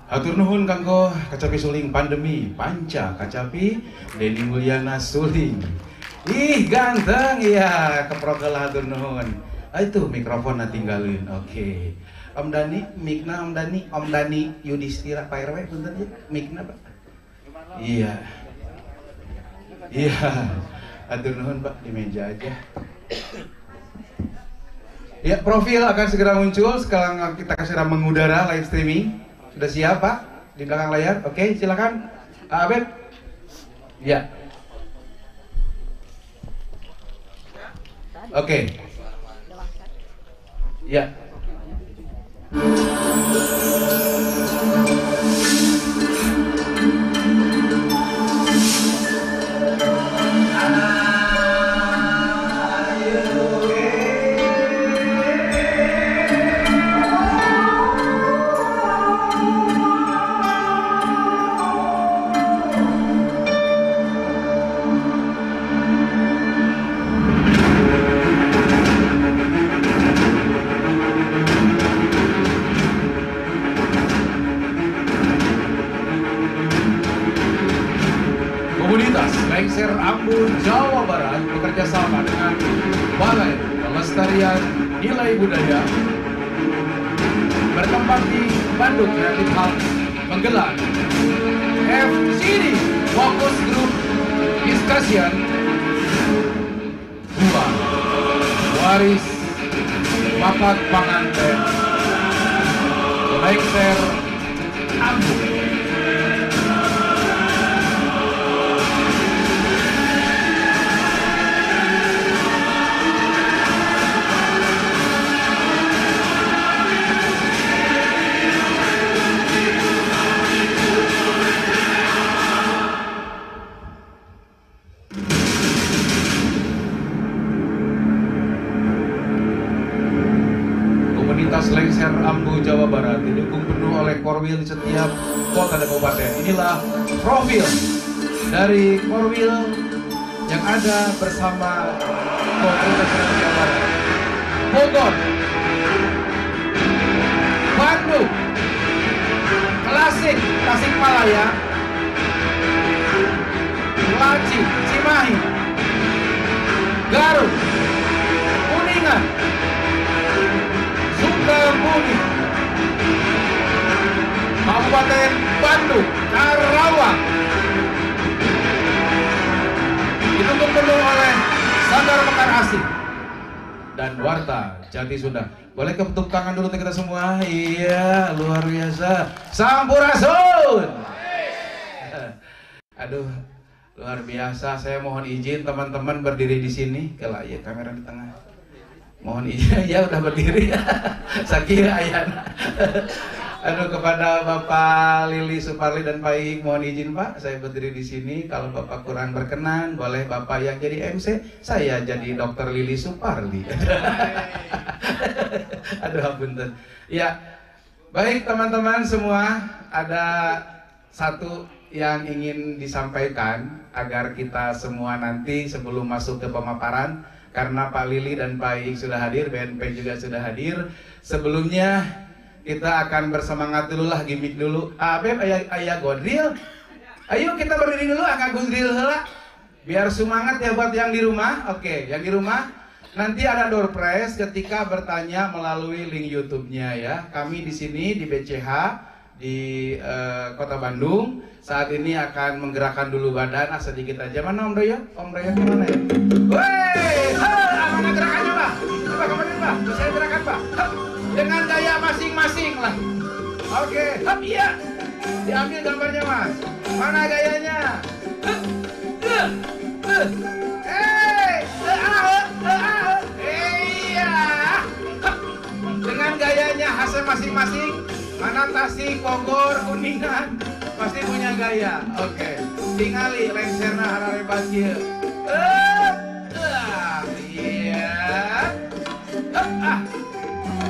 Hatur nuhun kanggo kacapi suling pandemi panca kacapi Denny Mulyana suling. Ih ganteng ya, keprok lah hatur nuhun. Ah, itu mikrofon tinggalin. Oke. Om Dani, mikna Om Dani, Om Dani Yudhistira Pak RW punten ya, mikna Pak. Iya. Iya. Hatur nuhun Pak, di meja aja. Ya, profil akan segera muncul. Sekarang kita akan segera mengudara live streaming. Sudah siap Pak? Di belakang layar. Oke, silakan. Abed. Ya. Oke. Ya. Komunitas Lengser Ambu Jawa Barat bekerja sama dengan Balai Pelestarian Nilai Budaya bertempat di Bandung Creative Hub menggelar FGD Focus Group Discussion 2 Waris Bapak Panganten Lengser Ambu. Komunitas Lengser Ambu Jawa Barat didukung penuh oleh Korwil di setiap kota dan kabupaten. Inilah profil dari Korwil yang ada bersama Komunitas Lengser Jawa Barat. Bogor, Bandung, Klasik, Tasikmalaya, Laci, Cimahi, Garut, Kuningan, Sukabumi, Kabupaten Bandung, Karawang. Didukung penuh oleh Sanggar Mekar Asih dan Warta Jati Sunda. Boleh tepuk tangan dulu untuk kita semua. Iya, luar biasa. Sampurasun. Aduh, luar biasa. Saya mohon izin teman-teman berdiri di sini. Kalau ya kamera di tengah. Mohon izin, ya udah berdiri. Sakira ayana. Aduh, kepada Bapak Lili Suparli dan Pak Iik, mohon izin Pak, saya berdiri di sini. Kalau Bapak kurang berkenan, boleh Bapak yang jadi MC, saya jadi Dr. Lili Suparli. Aduh, apunten. Ya, baik teman-teman semua, ada satu yang ingin disampaikan agar kita semua nanti sebelum masuk ke pemaparan, karena Pak Lili dan Pak Iik sudah hadir, BNP juga sudah hadir. Sebelumnya kita akan bersemangat dulu lah, gimmick dulu. Beb, ayah godril. Ayo kita berdiri dulu, agak godril heula. Biar semangat ya buat yang di rumah. Oke, yang di rumah nanti ada door prize ketika bertanya melalui link YouTube-nya ya. Kami di sini di BCH di Kota Bandung saat ini akan menggerakkan dulu badan, sedikit aja. Mana Om Doyo? Om Doyo gimana ya? Woi, mana gerakannya Pak? Coba kemana Pak? Saya gerakan Pak. Dengan gaya masing-masing lah. Oke, hup, iya. Diambil gambarnya Mas. Mana gayanya? Iya. Dengan gayanya hasil masing-masing. Mana Tasik, Bogor, Kuningan, pasti punya gaya. Oke, tingali lengserna hararebat kieu. Iya.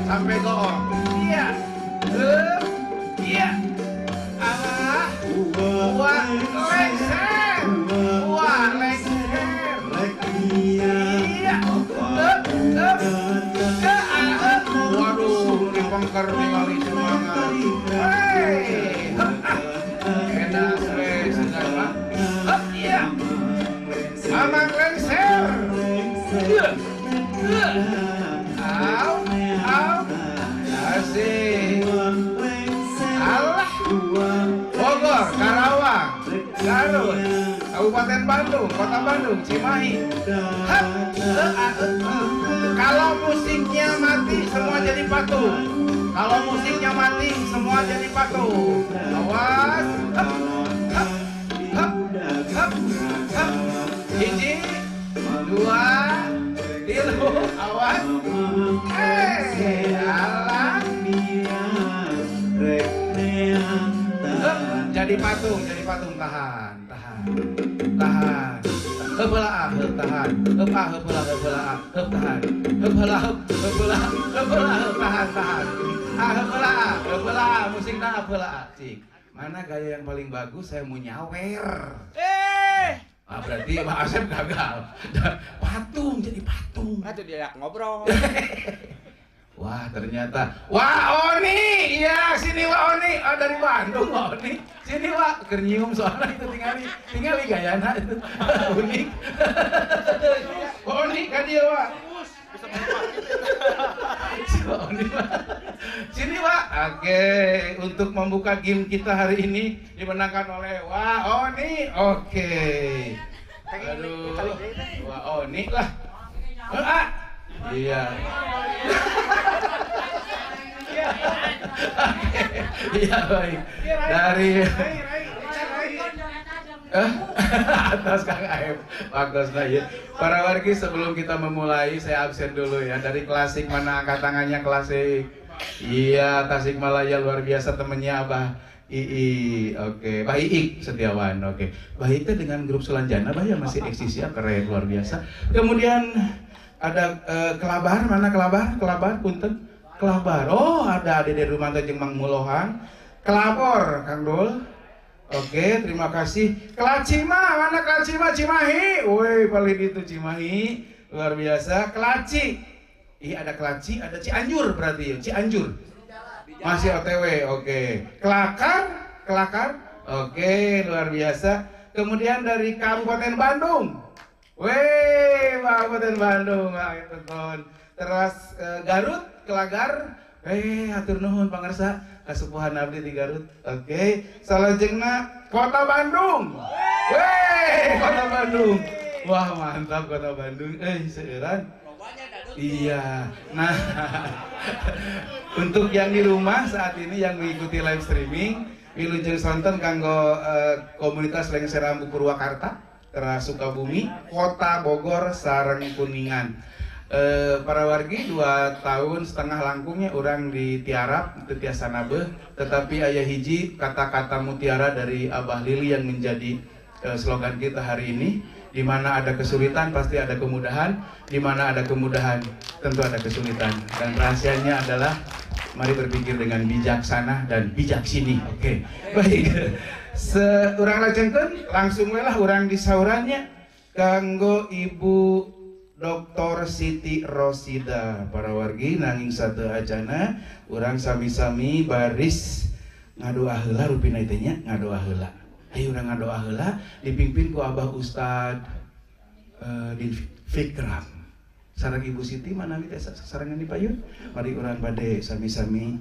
Sampai goong. Iya. Iya. Alah. Wah, lengser. Wah, lengser. Iya. Joker ningali semangat. Hei, enak we sedang mah. Hup, iya. Mamang lengser. Au, au. Asik. Alah. Bogor, Karawang, Garut, Kabupaten Bandung, Kota Bandung, Cimahi. Hup, kalau musiknya mati semua jadi patung. Kalau musiknya mati semua jadi patung. Awas. Hup, hup, hup, hup, hup. 1, 2, 3, awas. Alah. Hup, jadi patung, tahan, tahan, tahan. Heup heula ah, heup tahan. Heup ah, heup heula, heup heula ah, heup tahan. Heup heula, heup, heup heula, heup heula, heup tahan, tahan. Ah, heup heula ah, heup heula ah, musikna heup heula ah. Cik, mana gaya yang paling bagus? Saya mau nyawer. Ah, berarti Pak Asep gagal. Patung jadi patung. Aduh, dia ngobrol. Wah, ternyata Wah Oni, iya sini Wah Oni, ah, dari Bandung Wah Oni, sini Wah, keur nyium soalnya itu tingali gayana itu unik. Wah Oni ka dieu Wah. Si Wah Oni Wah. Sini Wah. Oke, untuk membuka game kita hari ini dimenangkan oleh Wah Oni. Oke. Aduh, Wah Oni lah. Ah. Iya. Iya baik. Dari atas Kang Aep, bagus lah ya. Para wargi sebelum kita memulai saya absen dulu ya. Dari klasik mana angkat tangannya klasik. Iya, Tasikmalaya luar biasa temennya Abah Ii, oke, Bah Iik Setiawan, oke. Bah Iik dengan grup Sulanjana Bah ya masih eksis ya, keren luar biasa. Kemudian ada Kelabar, mana Kelabar? Kelabar, punten. Kelabar. Oh, ada Dede Rumanto jeung Mang Mulohang. Kelabor, Kang Dul. Oke, terima kasih. Kelacima, mana Kelacima? Cimahi. Woi, paling itu Cimahi. Luar biasa. Kelaci. Ih, ada Kelaci, ada Cianjur berarti ya. Cianjur. Masih OTW, oke. Kelakar, Kelakar. Oke, luar biasa. Kemudian dari Kabupaten Bandung. Weh, Kabupaten Bandung, tonton. Terus Garut, Kelagar, hatur nuhun pangersa, kasupuhan abdi di Garut. Oke, salajengna Kota Bandung. Weh, Kota Bandung. Wah, mantap Kota Bandung. Seueuran. Iya. Nah, untuk yang di rumah saat ini yang mengikuti live streaming, wilujeng sonten kanggo komunitas Lengser Ambu Purwakarta, Teras Sukabumi, Kota Bogor, sareng Kuningan. Para wargi 2,5 tahun langkungnya orang di Tiarap, itu tiasa nabeuh, tetapi ayah hiji kata-kata mutiara dari Abah Lili yang menjadi slogan kita hari ini, di mana ada kesulitan pasti ada kemudahan, di mana ada kemudahan tentu ada kesulitan. Dan rahasianya adalah mari berpikir dengan bijaksana dan bijak sini. Oke, baik. Seurang lajengkeun langsung we lah urang di saurannya kanggo Ibu Dr. Siti Rosida. Para wargi nanging satu ajana urang sami-sami baris ngadoa heula rupina teh nya, ngadoa heula. Ayo urang ngadoa heula dipimpin ku Abah Ustad di Fikram. Sareng Ibu Siti manawi teh sasarengan di payun. Mari urang bade sami-sami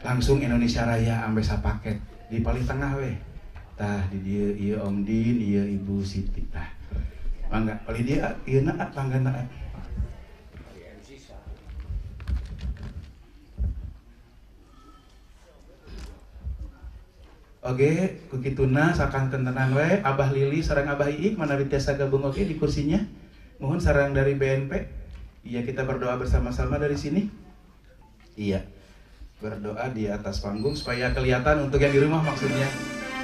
langsung Indonesia Raya ambe sapaket di paling tengah weh. Tah di dieu ieu Om Din, ieu Ibu Siti tah. Mangga paling dia ieu na panggana. Oke, kukituna sakantenan we Abah Lili sareng Abah Iik manawi tiasa gabung oge di kursinya. Mohon sarang dari BNP. Iya, kita berdoa bersama-sama dari sini. Iya. Berdoa di atas panggung supaya kelihatan untuk yang di rumah maksudnya.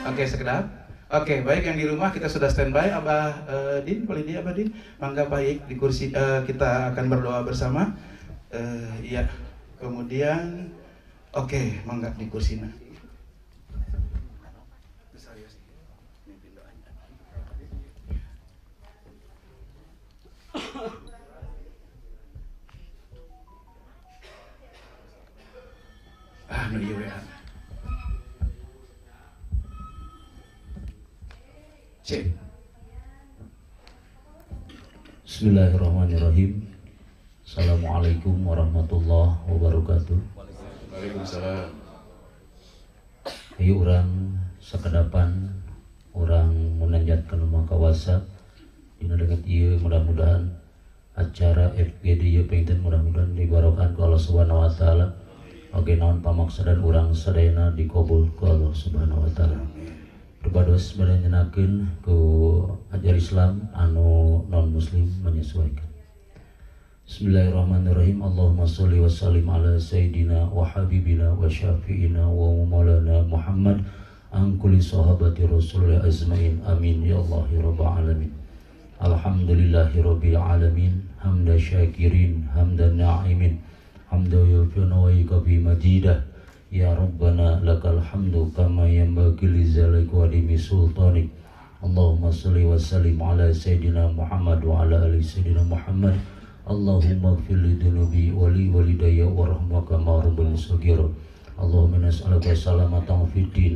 Oke, sekedap. Oke, baik yang di rumah kita sudah standby. Abah Din, boleh dia Abah Din? Mangga baik di kursi kita akan berdoa bersama. Iya. Kemudian oke, mangga di kursinya. Anu ieu WA. C. Bismillahirrahmanirrahim. Assalamualaikum warahmatullahi wabarakatuh. Waalaikumsalam. Ayo urang sakedapan urang munajat kana kawasa dina deungeut ieu mudah-mudahan acara FGD ieu panginten mudah-mudahan dibarokahan ku Allah Subhanahu wa taala. Oge naon pamaksadan urang sadayana dikabul ku Allah Subhanahu wa taala. Berbados bade nyenakeun ku ajar Islam anu non muslim menyesuaikan. Bismillahirrahmanirrahim. Allahumma sholli wa sallim ala sayyidina wa habibina wa syafi'ina wa maulana Muhammad an kulli sahabati rasulillah azmain. Amin ya Allah ya rabbal alamin. Alhamdulillahi rabbil alamin, hamda syakirin, hamdan na'imin, hamda yufi wa bi majidah. Ya Rabbana lakal hamdu kama yanbaghi li jalali wa sultanik. Allahumma sholli wa sallim ala sayyidina Muhammad wa ala ali sayyidina Muhammad. Allahumma ighfir li dhunubi wa li walidayya warhamna kama rabbayani shaghira. Allahumma nas'aluka salamatan fid din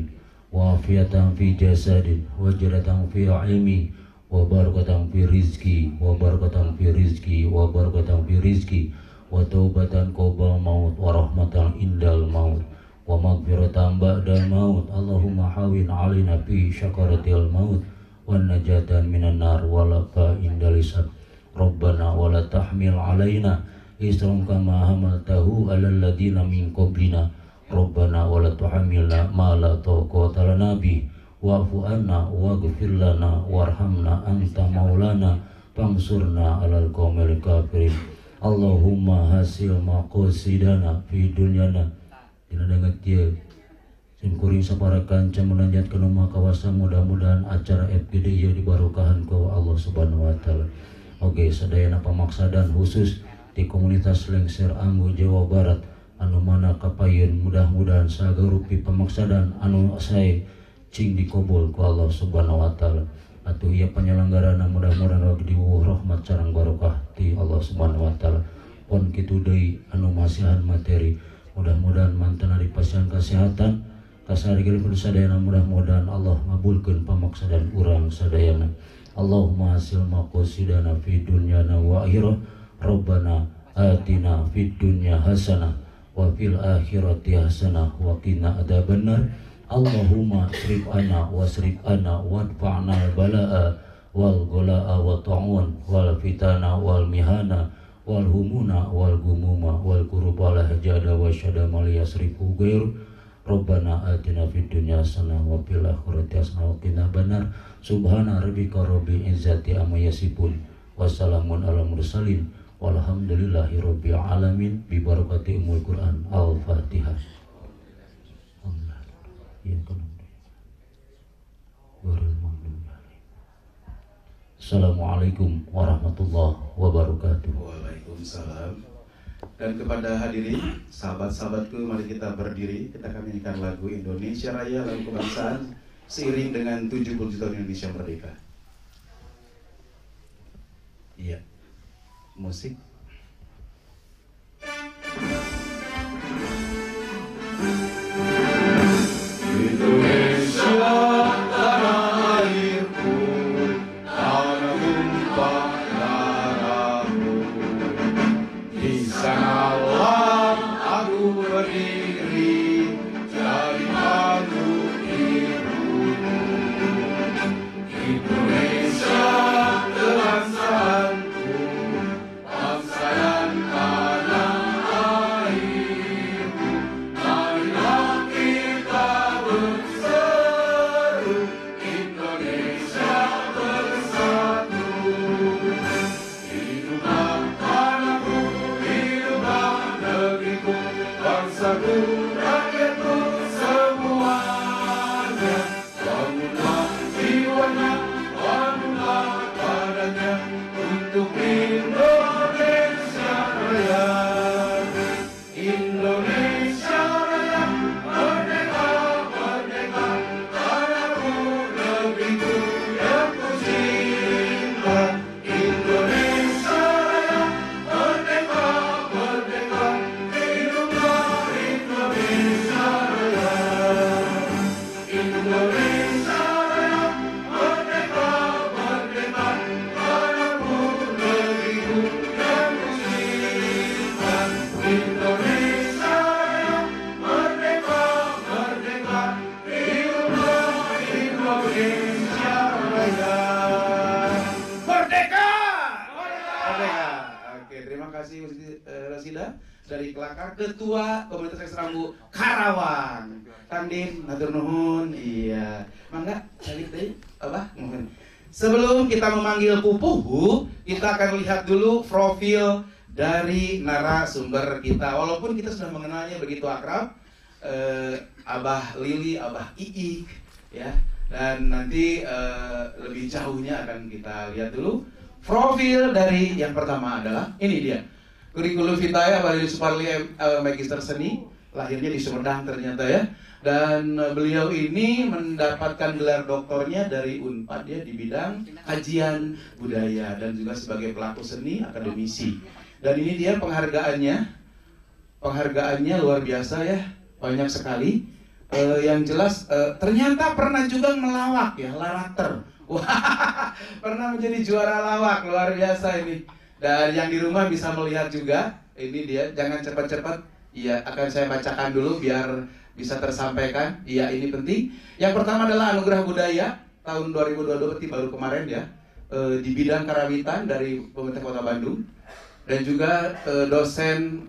wa afiyatan fi jasadin wa jannatan fi ilmi wa barakatan fi rizqi wa barakatan fi rizqi wa barakatan fi rizqi wa taubatan qabla maut wa rahmatan indal maut wa maghfiratan ba'dal maut. Allahumma hawin alaina fi syakaratil maut wan najatan minan nar wa lafa indal hisab. Rabbana wa la tahmil alaina isran kama hamaltahu alal ladina min qablina. Rabbana wa la tuhammilna ma la taqata lana bi wa'fu anna waghfir lana warhamna anta maulana fansurna alal qaumil kafirin. Allahumma hasil maqasidana fi dunyana. Dina danget ieu simkuring sapara kanca munajat kana Maha Kawasa mudah-mudahan acara FGD ieu dibarokahan ku Allah Subhanahu wa taala. Oge sadayana pamaksadan khusus di komunitas Lengser Anggo Jawa Barat anu mana kapayun mudah-mudahan sagarupi pamaksadan anu sae cing dikabul ku Allah Subhanahu wa taala. Atuh ieu penyelenggarana mudah-mudahan diwuh rahmat sareng barokah ti Allah Subhanahu wa taala. Pon kitu deui anu masihan materi mudah-mudahan mantena dipasihan kesehatan kasarigil sadayana mudah-mudahan Allah ngabulkeun pamaksadan urang sadayana. Allahumma hasil maqasidana fid dunyana wa akhirah. Rabbana atina fid dunya hasanah wa fil akhirati hasanah wa qina adzabannar. Allahumma srif anna wasrif anna wadfa'na balaa wal ghalaa wa ta'un wal fitana wal mihana wal humuna wal gumuma wal kurba la hajada wa syada mal yasrifu ghair. Rabbana atina fid dunya hasanah wa fil akhirati hasanah wa qina adzabannar. Subhana rabbika rabbil izzati amma yasifun wa salamun alal mursalin walhamdulillahi rabbil alamin. Bi barakati ummul Quran. Al-Fatihah. Assalamualaikum warahmatullahi wabarakatuh. Waalaikumsalam. Dan kepada hadirin, sahabat-sahabatku, mari kita berdiri. Kita akan menyanyikan lagu Indonesia Raya, lagu kebangsaan, seiring dengan 77 tahun Indonesia Merdeka. Iya, musik. Indonesia tanah airku, tanah tumpah darahku. Di sanalah aku berdiri, jadi pandu ibuku. Indonesia kebangsaanku, bangsa dan tanah airku. Marilah kita berseru, Indonesia bersatu. Hiduplah tanahku, hiduplah negeriku, bangsaku, rakyatku semuanya. Bangunlah jiwanya, bangunlah badannya, untuk Indonesia Raya. Indonesia Raya, merdeka, merdeka, tanahku, negeriku yang ku cinta. Indonesia Raya, merdeka, merdeka, hiduplah Indonesia. dari Kelakar, Ketua Komunitas Rambu Karawang. Kang Din, hatur nuhun. Iya. Mangga, balik deui, Abah, mohon. Sebelum kita memanggil Pupuhu, kita akan lihat dulu profil dari narasumber kita. Walaupun kita sudah mengenalnya begitu akrab, Abah Lili, Abah Iik, ya. Dan nanti lebih jauhnya akan kita lihat dulu. Profil dari yang pertama adalah ini dia. Kurikulum vitae Abah Lili Suparli, Magister Seni, lahirnya di Sumedang ternyata ya. Dan beliau ini mendapatkan gelar doktornya dari Unpad ya, di bidang kajian budaya dan juga sebagai pelaku seni akademisi. Dan ini dia penghargaannya. Penghargaannya luar biasa ya, banyak sekali. Yang jelas ternyata pernah juga melawak ya, larakter. Wah, pernah menjadi juara lawak, luar biasa ini. Dan yang di rumah bisa melihat juga, ini dia, jangan cepat-cepat. Iya, akan saya bacakan dulu biar bisa tersampaikan. Iya, ini penting. Yang pertama adalah Anugerah Budaya tahun 2022, berarti baru kemarin ya, di bidang karawitan dari pemerintah Kota Bandung. Dan juga dosen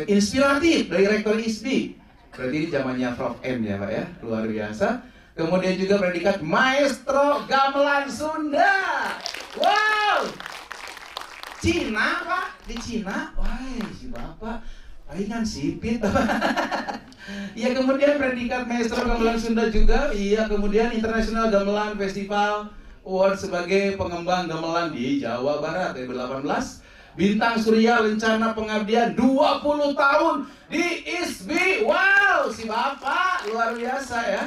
inspiratif dari Rektor ISBI. Berarti ini zamannya Prof M ya Pak ya, luar biasa. Kemudian juga predikat Maestro Gamelan Sunda. Wow! Cina Pak, di Cina. Wah, si Bapak palingan sipit. Ya, kemudian predikat Maestro Gamelan Sunda juga. Iya, kemudian International Gamelan Festival Award sebagai pengembang gamelan di Jawa Barat 2018. Bintang Surya Lencana Pengabdian 20 tahun di ISBI. Wow, si Bapak luar biasa ya.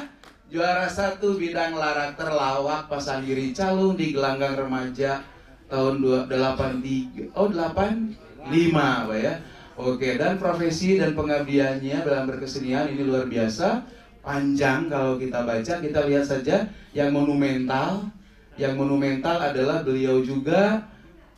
Juara 1 bidang larakter lawak Pasanggiri Calung di Gelanggang Remaja tahun 83, oh 85 Pak ya. Oke, dan profesi dan pengabdiannya dalam berkesenian ini luar biasa panjang kalau kita baca. Kita lihat saja yang monumental. Yang monumental adalah beliau juga,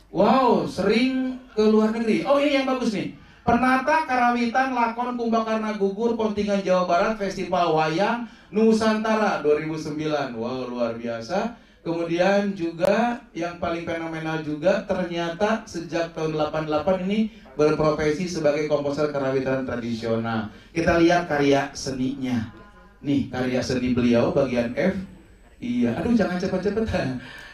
wow, sering ke luar negeri. Oh, ini yang bagus nih. Penata Karawitan Lakon Kumbakarna Gugur Kontingen Jawa Barat Festival Wayang Nusantara 2009. Wow, luar biasa. Kemudian juga yang paling fenomenal juga ternyata sejak tahun 88 ini berprofesi sebagai komposer karawitan tradisional. Kita lihat karya seninya. Nih, karya seni beliau bagian F. Iya, aduh jangan cepet-cepet.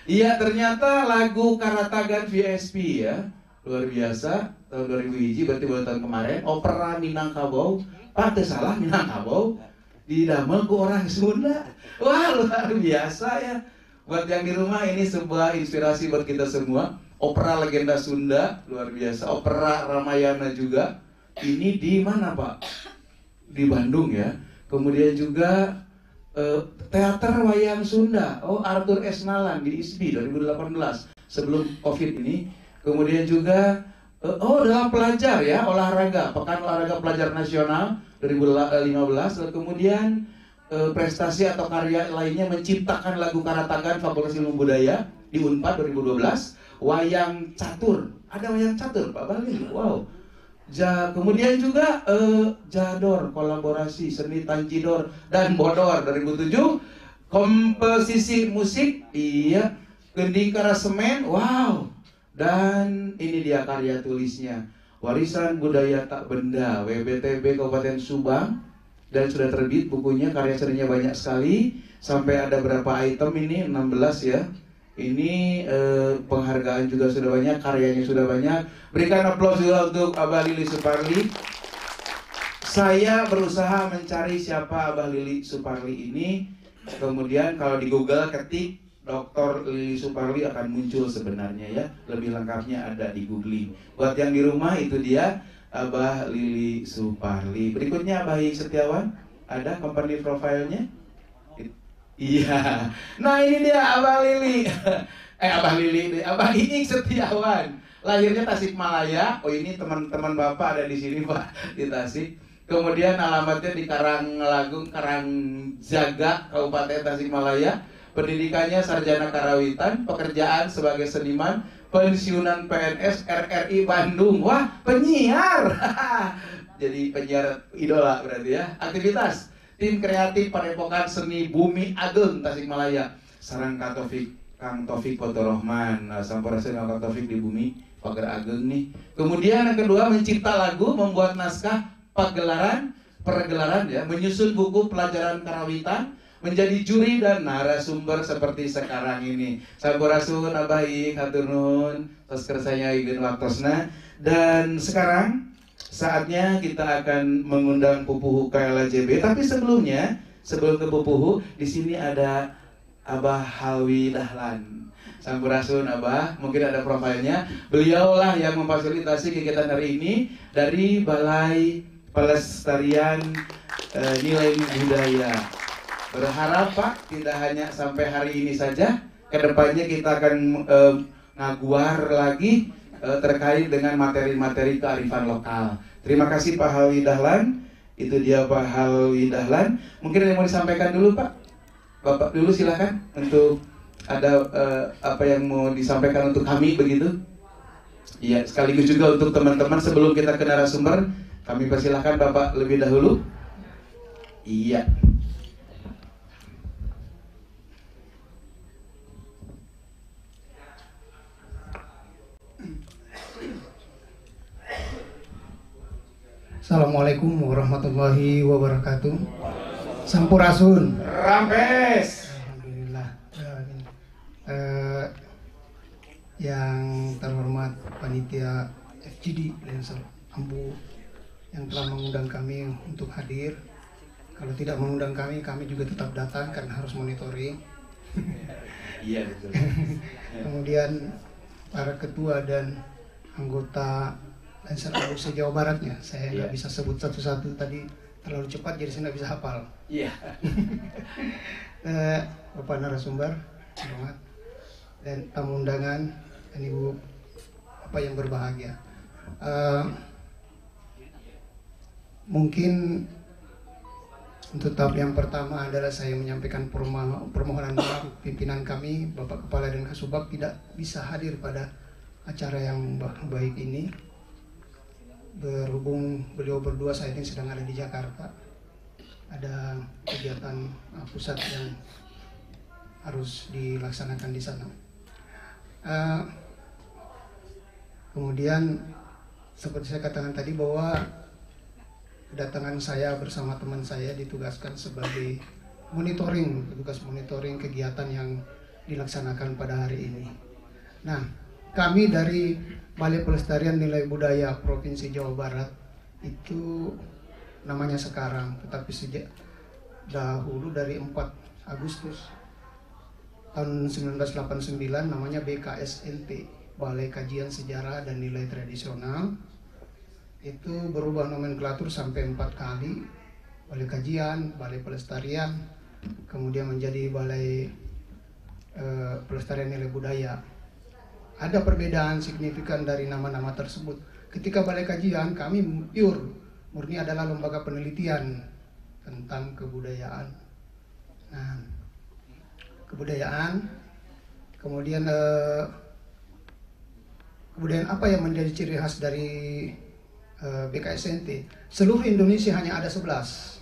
Iya, ternyata lagu Karatagan VSP ya. Luar biasa, tahun 2001 berarti baru tahun kemarin. Opera Minangkabau, Pak, teu salah Minangkabau didamel ku orang Sunda. Wah, luar biasa ya. Buat yang di rumah ini sebuah inspirasi buat kita semua. Opera Legenda Sunda, luar biasa. Opera Ramayana juga. Ini di mana, Pak? Di Bandung ya. Kemudian juga Teater Wayang Sunda. Oh, Arthur S. Nalan di ISBI 2018 sebelum Covid ini. Kemudian juga oh, dalam pelajar ya, olahraga, Pekan Olahraga Pelajar Nasional 2015. Lalu kemudian prestasi atau karya lainnya menciptakan lagu Karatagan Fakultas Ilmu Budaya di Unpad 2012. Wayang Catur, ada wayang catur Pak Bali, wow. Kemudian juga Jador, kolaborasi seni Tanjidor dan Bodor 2007. Komposisi musik, iya, Gending Karasemen, wow. Dan ini dia karya tulisnya, Warisan Budaya Tak Benda, WBTB Kabupaten Subang. Dan sudah terbit bukunya, karya seninya banyak sekali. Sampai ada berapa item ini, 16 ya. Ini penghargaan juga sudah banyak, karyanya sudah banyak. Berikan aplaus juga untuk Abah Lili Suparli. Saya berusaha mencari siapa Abah Lili Suparli ini. Kemudian kalau di Google ketik Dr. Lili Suparli akan muncul sebenarnya ya. Lebih lengkapnya ada di googling. Buat yang di rumah itu dia Abah Lili Suparli. Berikutnya Abah Iik Setiawan, ada company profile-nya? Iya. Nah, ini dia Abah Lili. Abah Lili, Abah Iik Setiawan. Lahirnya Tasikmalaya. Oh, ini teman-teman Bapak ada di sini, Pak, di Tasik. Kemudian alamatnya di Karangagung, Karangjaga, Kabupaten Tasikmalaya. Pendidikannya sarjana karawitan, pekerjaan sebagai seniman, pensiunan PNS RRI Bandung. Wah, penyiar. Jadi penyiar idola berarti ya. Aktivitas tim kreatif Padepokan Seni Bumi Ageng Tasikmalaya. Sarang Kang Taufik Kang Taufik Potorohman, sampurasun Kang Taufik di Bumi. Pager Ageng nih. Kemudian yang kedua, mencipta lagu, membuat naskah pagelaran, pergelaran ya, menyusun buku pelajaran karawitan, menjadi juri dan narasumber seperti sekarang ini. Sampurasun Abah Ik, hatur nuhun, tos kersa nyayogikeun waktosna. Dan sekarang saatnya kita akan mengundang Pupuhu KLAJB. Tapi sebelumnya, sebelum ke Pupuhu, di sini ada Abah Halwi Dahlan. Sampurasun Abah, mungkin ada profilnya. Beliaulah yang memfasilitasi kegiatan hari ini dari Balai Pelestarian Nilai Budaya. Berharap Pak, tidak hanya sampai hari ini saja, kedepannya kita akan ngaguar lagi terkait dengan materi-materi kearifan lokal. Terima kasih Pak Halwi Dahlan. Itu dia Pak Halwi Dahlan. Mungkin ada yang mau disampaikan dulu Pak? Bapak dulu silakan, untuk ada apa yang mau disampaikan untuk kami begitu? Iya, sekaligus juga untuk teman-teman sebelum kita ke narasumber, kami persilahkan Bapak lebih dahulu. Iya. Assalamualaikum warahmatullahi wabarakatuh. Sampurasun. Rampes. Alhamdulillah. Yang terhormat panitia FGD Lancer Ambu yang telah mengundang kami untuk hadir. Kalau tidak mengundang kami, kami juga tetap datang karena harus monitoring. Iya betul. Kemudian para ketua dan anggota Lancer Ambu se-Jawa Baratnya, saya nggak bisa sebut satu-satu tadi terlalu cepat jadi saya nggak bisa hafal. Iya. Bapak narasumber, hormat, dan tamu undangan, dan ibu apa yang berbahagia. Mungkin untuk tahap yang pertama adalah saya menyampaikan permohonan maaf pimpinan kami, Bapak Kepala dan Kasubag tidak bisa hadir pada acara yang baik ini. Berhubung beliau berdua saat ini sedang ada di Jakarta, ada kegiatan pusat yang harus dilaksanakan di sana. Kemudian seperti saya katakan tadi bahwa kedatangan saya bersama teman saya ditugaskan sebagai monitoring, petugas monitoring kegiatan yang dilaksanakan pada hari ini. Nah, kami dari Balai Pelestarian Nilai Budaya Provinsi Jawa Barat itu namanya sekarang, tetapi sejak dahulu dari 4 Agustus tahun 1989 namanya BKSNT, Balai Kajian Sejarah dan Nilai Tradisional. Itu berubah nomenklatur sampai 4 kali, Balai Kajian, Balai Pelestarian, kemudian menjadi Balai Pelestarian Nilai Budaya. Ada perbedaan signifikan dari nama-nama tersebut. Ketika Balai Kajian, kami pure, murni adalah lembaga penelitian tentang kebudayaan. Nah, kebudayaan, kemudian kebudayaan apa yang menjadi ciri khas dari BKSNT? Seluruh Indonesia hanya ada 11.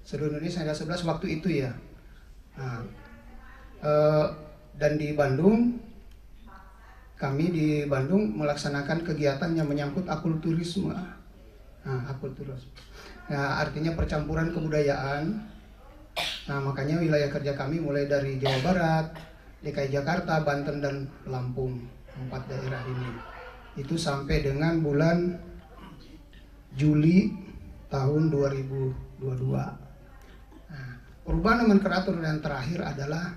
Seluruh Indonesia ada 11 waktu itu ya. Nah, dan di Bandung, kami di Bandung melaksanakan kegiatan yang menyangkut akulturisme. Nah, akulturisme. Nah, artinya percampuran kebudayaan. Nah, makanya wilayah kerja kami mulai dari Jawa Barat, DKI Jakarta, Banten, dan Lampung. 4 daerah ini. Itu sampai dengan bulan Juli tahun 2022. Nah, perubahan nomenklatur yang terakhir adalah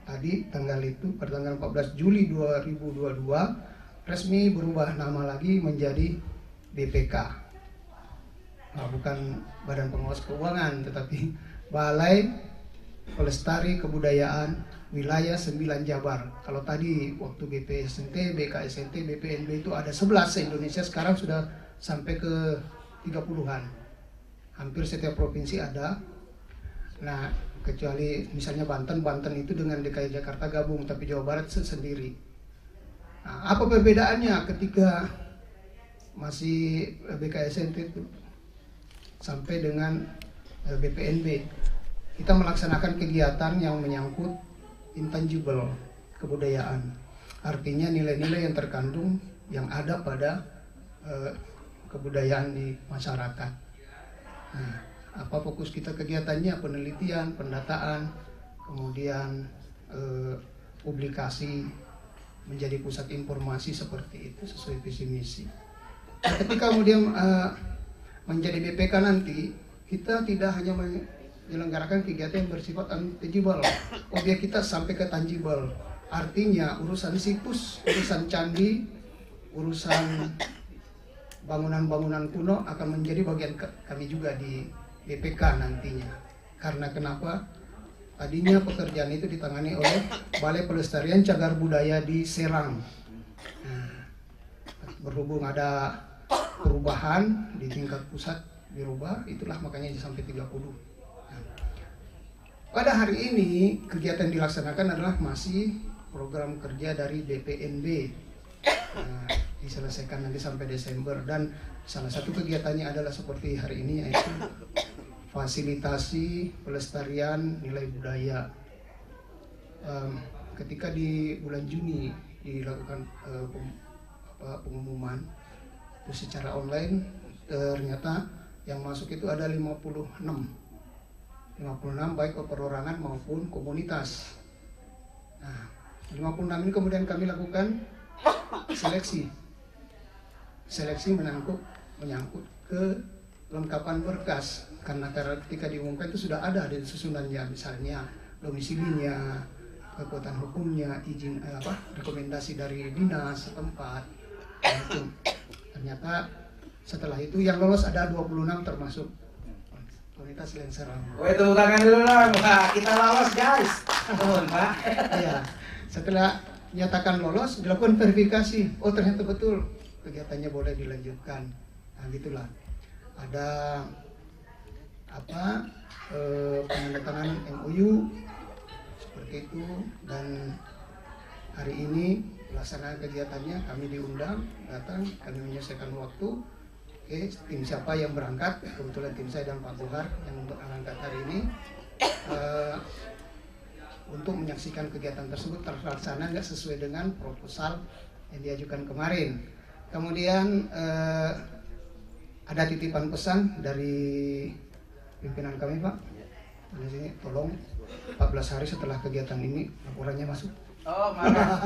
tadi tanggal itu, pada tanggal 14 Juli 2022 resmi berubah nama lagi menjadi BPK. Nah, bukan Badan Pengawas Keuangan, tetapi Balai Pelestari Kebudayaan Wilayah 9 Jabar. Kalau tadi waktu BPSNT, BKSNT, BPNB itu ada 11 se-Indonesia, sekarang sudah sampai ke 30-an. Hampir setiap provinsi ada. Nah, kecuali misalnya Banten, Banten itu dengan DKI Jakarta gabung, tapi Jawa Barat sendiri. Nah, apa perbedaannya ketika masih BKSNT itu sampai dengan BPNB? Kita melaksanakan kegiatan yang menyangkut intangible kebudayaan. Artinya nilai-nilai yang terkandung yang ada pada kebudayaan di masyarakat. Nah, apa fokus kita kegiatannya? Penelitian, pendataan, kemudian publikasi, menjadi pusat informasi seperti itu sesuai visi misi. Nah, ketika kemudian menjadi BPK nanti, kita tidak hanya menyelenggarakan kegiatan yang bersifat tangible, objek kita sampai ke tangible. Artinya urusan situs, urusan candi, urusan bangunan-bangunan kuno akan menjadi bagian kami juga di BPK nantinya. Karena kenapa? Tadinya pekerjaan itu ditangani oleh Balai Pelestarian Cagar Budaya di Serang. Nah, berhubung ada perubahan di tingkat pusat dirubah, itulah makanya sampai 30. Nah, pada hari ini kegiatan dilaksanakan adalah masih program kerja dari BPNB. Nah, diselesaikan nanti sampai Desember, dan salah satu kegiatannya adalah seperti hari ini, yaitu fasilitasi pelestarian nilai budaya. Ketika di bulan Juni dilakukan pengumuman itu secara online, ternyata yang masuk itu ada 56 baik perorangan maupun komunitas. Nah, 56 ini kemudian kami lakukan seleksi menyangkut ke lengkapan berkas, karena ketika diumumkan itu sudah ada di susunannya, misalnya domisilinya, kekuatan hukumnya, izin rekomendasi dari dinas setempat. Nah, itu ternyata setelah itu yang lolos ada 26 termasuk komunitas Lengser Ambo. Woi, tepuk tangan dulu dong. Wah, kita lolos guys. Mohon Pak. Iya. Setelah nyatakan lolos, dilakukan verifikasi. Oh, ternyata betul kegiatannya boleh dilanjutkan. Nah, gitulah. Ada penandatanganan MOU seperti itu, dan hari ini pelaksanaan kegiatannya kami diundang datang, kami menyelesaikan waktu. Oke, tim siapa yang berangkat? Kebetulan tim saya dan Pak Gohar yang untuk berangkat hari ini untuk menyaksikan kegiatan tersebut terlaksana nggak sesuai dengan proposal yang diajukan kemarin. Kemudian ada titipan pesan dari pimpinan kami, Pak. Di sini tolong 14 hari setelah kegiatan ini laporannya masuk. Oh, mana?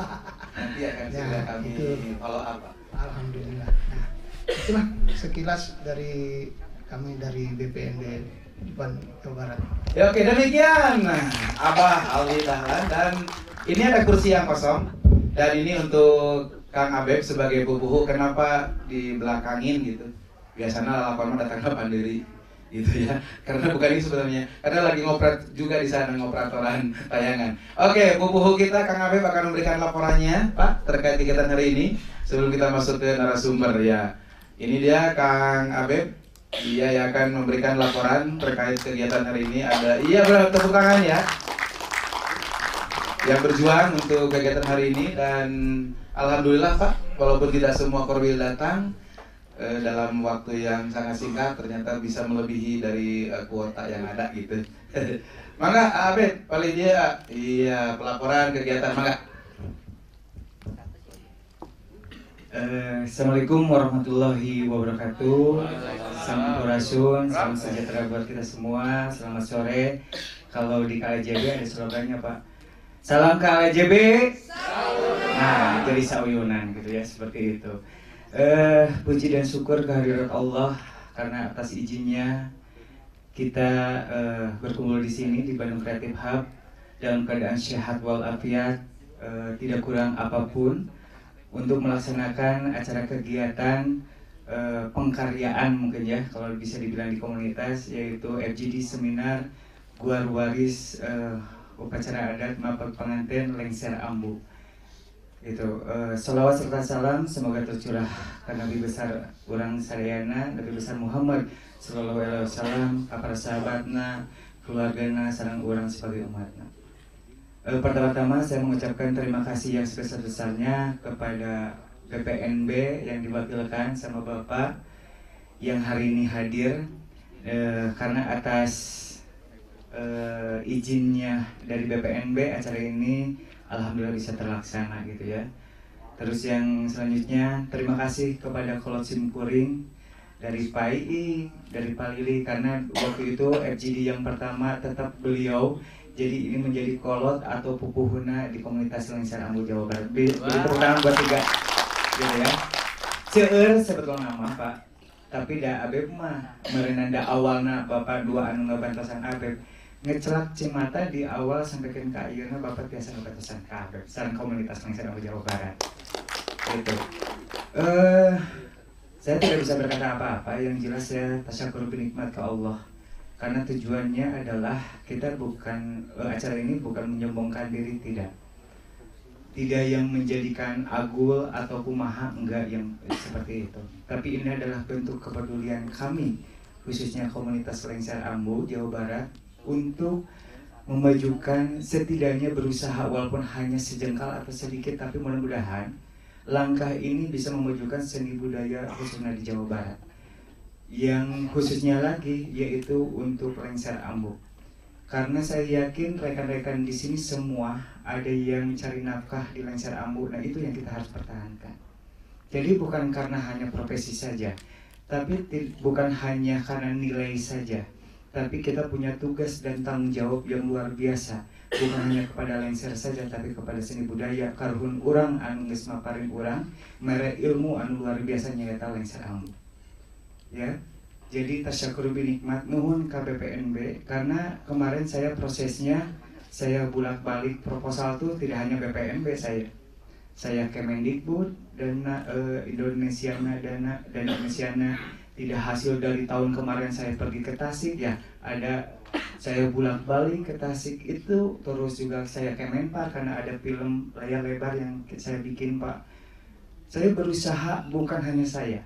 Nanti akan segera kami follow up, Pak. Alhamdulillah. Nah, itulah sekilas dari kami dari BPNB di Bandung, Jawa Barat. Ya, oke, demikian Abah Alwi Dahlan, dan ini ada kursi yang kosong, dan ini untuk Kang Abeb sebagai bubuhu. Kenapa dibelakangin gitu? Biasanya laporan datang ke Pandiri gitu ya, karena bukan ini sebenarnya, karena lagi ngopret juga di sana, ngoperatoran tayangan. Oke, bubuhu kita Kang Abeb akan memberikan laporannya, Pak, terkait kegiatan hari ini sebelum kita masuk ke narasumber ya. Ini dia Kang Abeb, dia yang akan memberikan laporan terkait kegiatan hari ini. Ada, iya, bro, tepuk tangan ya, yang berjuang untuk kegiatan hari ini. Dan alhamdulillah Pak, walaupun tidak semua korwil datang, dalam waktu yang sangat singkat ternyata bisa melebihi dari kuota yang ada gitu. Mangga Abed, paling dia, iya, pelaporan kegiatan, mangga. Assalamualaikum warahmatullahi wabarakatuh. Sampurasun, salam sejahtera buat kita semua. Selamat sore. Kalau di KLJB ada slogannya Pak. Salam KLJB. Nah, jadi sauyunan gitu ya, seperti itu. Puji dan syukur kehadirat Allah karena atas izinnya kita berkumpul di sini di Bandung Creative Hub dalam keadaan sehat walafiat, tidak kurang apapun untuk melaksanakan acara kegiatan pengkaryaan mungkin ya, kalau bisa dibilang di komunitas, yaitu FGD Seminar Guar Waris Upacara Adat Mapag Pengantin Lengser Ambo. Itu sholawat serta salam semoga tercurah ke Nabi besar urang sadayana, Nabi besar Muhammad sallallahu alaihi wasallam, para sahabatna, keluargana, sareng urang sebagai umatna. Pertama-tama saya mengucapkan terima kasih yang sebesar-besarnya kepada BPNB yang diwakilkan sama Bapak yang hari ini hadir, karena atas izinnya dari BPNB acara ini alhamdulillah bisa terlaksana gitu ya. Terus yang selanjutnya terima kasih kepada Kolot Simkuring dari Pak II, dari Pak Lili, karena waktu itu FGD yang pertama tetap beliau. Jadi ini menjadi kolot atau pupuhuna di komunitas Lengser Ambu Jawa Barat. Beri tepuk tangan buat tiga, gitu ya. Seueur sebetulnya nama Pak, tapi da Abeb mah merenanda awalna Bapak dua anu ngabantosan Abeb ngecelak cimata di awal sampai ke ayeuna Bapak biasa ngabantosan ka Abeb sareng komunitas Lengser Ambu Jawa Barat. Gitu. Saya tidak bisa berkata apa-apa, yang jelas saya tasyakur binikmat ke Allah. Karena tujuannya adalah kita bukan, acara ini bukan menyombongkan diri, tidak. Tidak yang menjadikan agul atau kumaha, enggak yang seperti itu. Tapi ini adalah bentuk kepedulian kami, khususnya komunitas Lengser Ambu Jawa Barat, untuk memajukan setidaknya berusaha walaupun hanya sejengkal atau sedikit, tapi mudah-mudahan langkah ini bisa memajukan seni budaya khususnya di Jawa Barat. Yang khususnya lagi yaitu untuk Lengser Ambu. Karena saya yakin rekan-rekan di sini semua ada yang cari nafkah di Lengser Ambu. Nah, itu yang kita harus pertahankan. Jadi bukan karena hanya profesi saja, tapi bukan hanya karena nilai saja, tapi kita punya tugas dan tanggung jawab yang luar biasa. Bukan hanya kepada lengser saja, tapi kepada seni budaya. Karuhun urang anu geus maparin urang, mere ilmu anu luar biasa nyaeta Lengser Ambu. Ya, jadi tasyakur binikmat nuhun ke BPNB, karena kemarin saya prosesnya saya bolak-balik proposal tuh tidak hanya BPNB, saya Kemendikbud, dana Indonesiana, dana Indonesiana, tidak hasil dari tahun kemarin saya pergi ke Tasik ya, ada saya bolak-balik ke Tasik itu, terus juga saya Kemenpar karena ada film layar lebar yang saya bikin Pak. Saya berusaha bukan hanya saya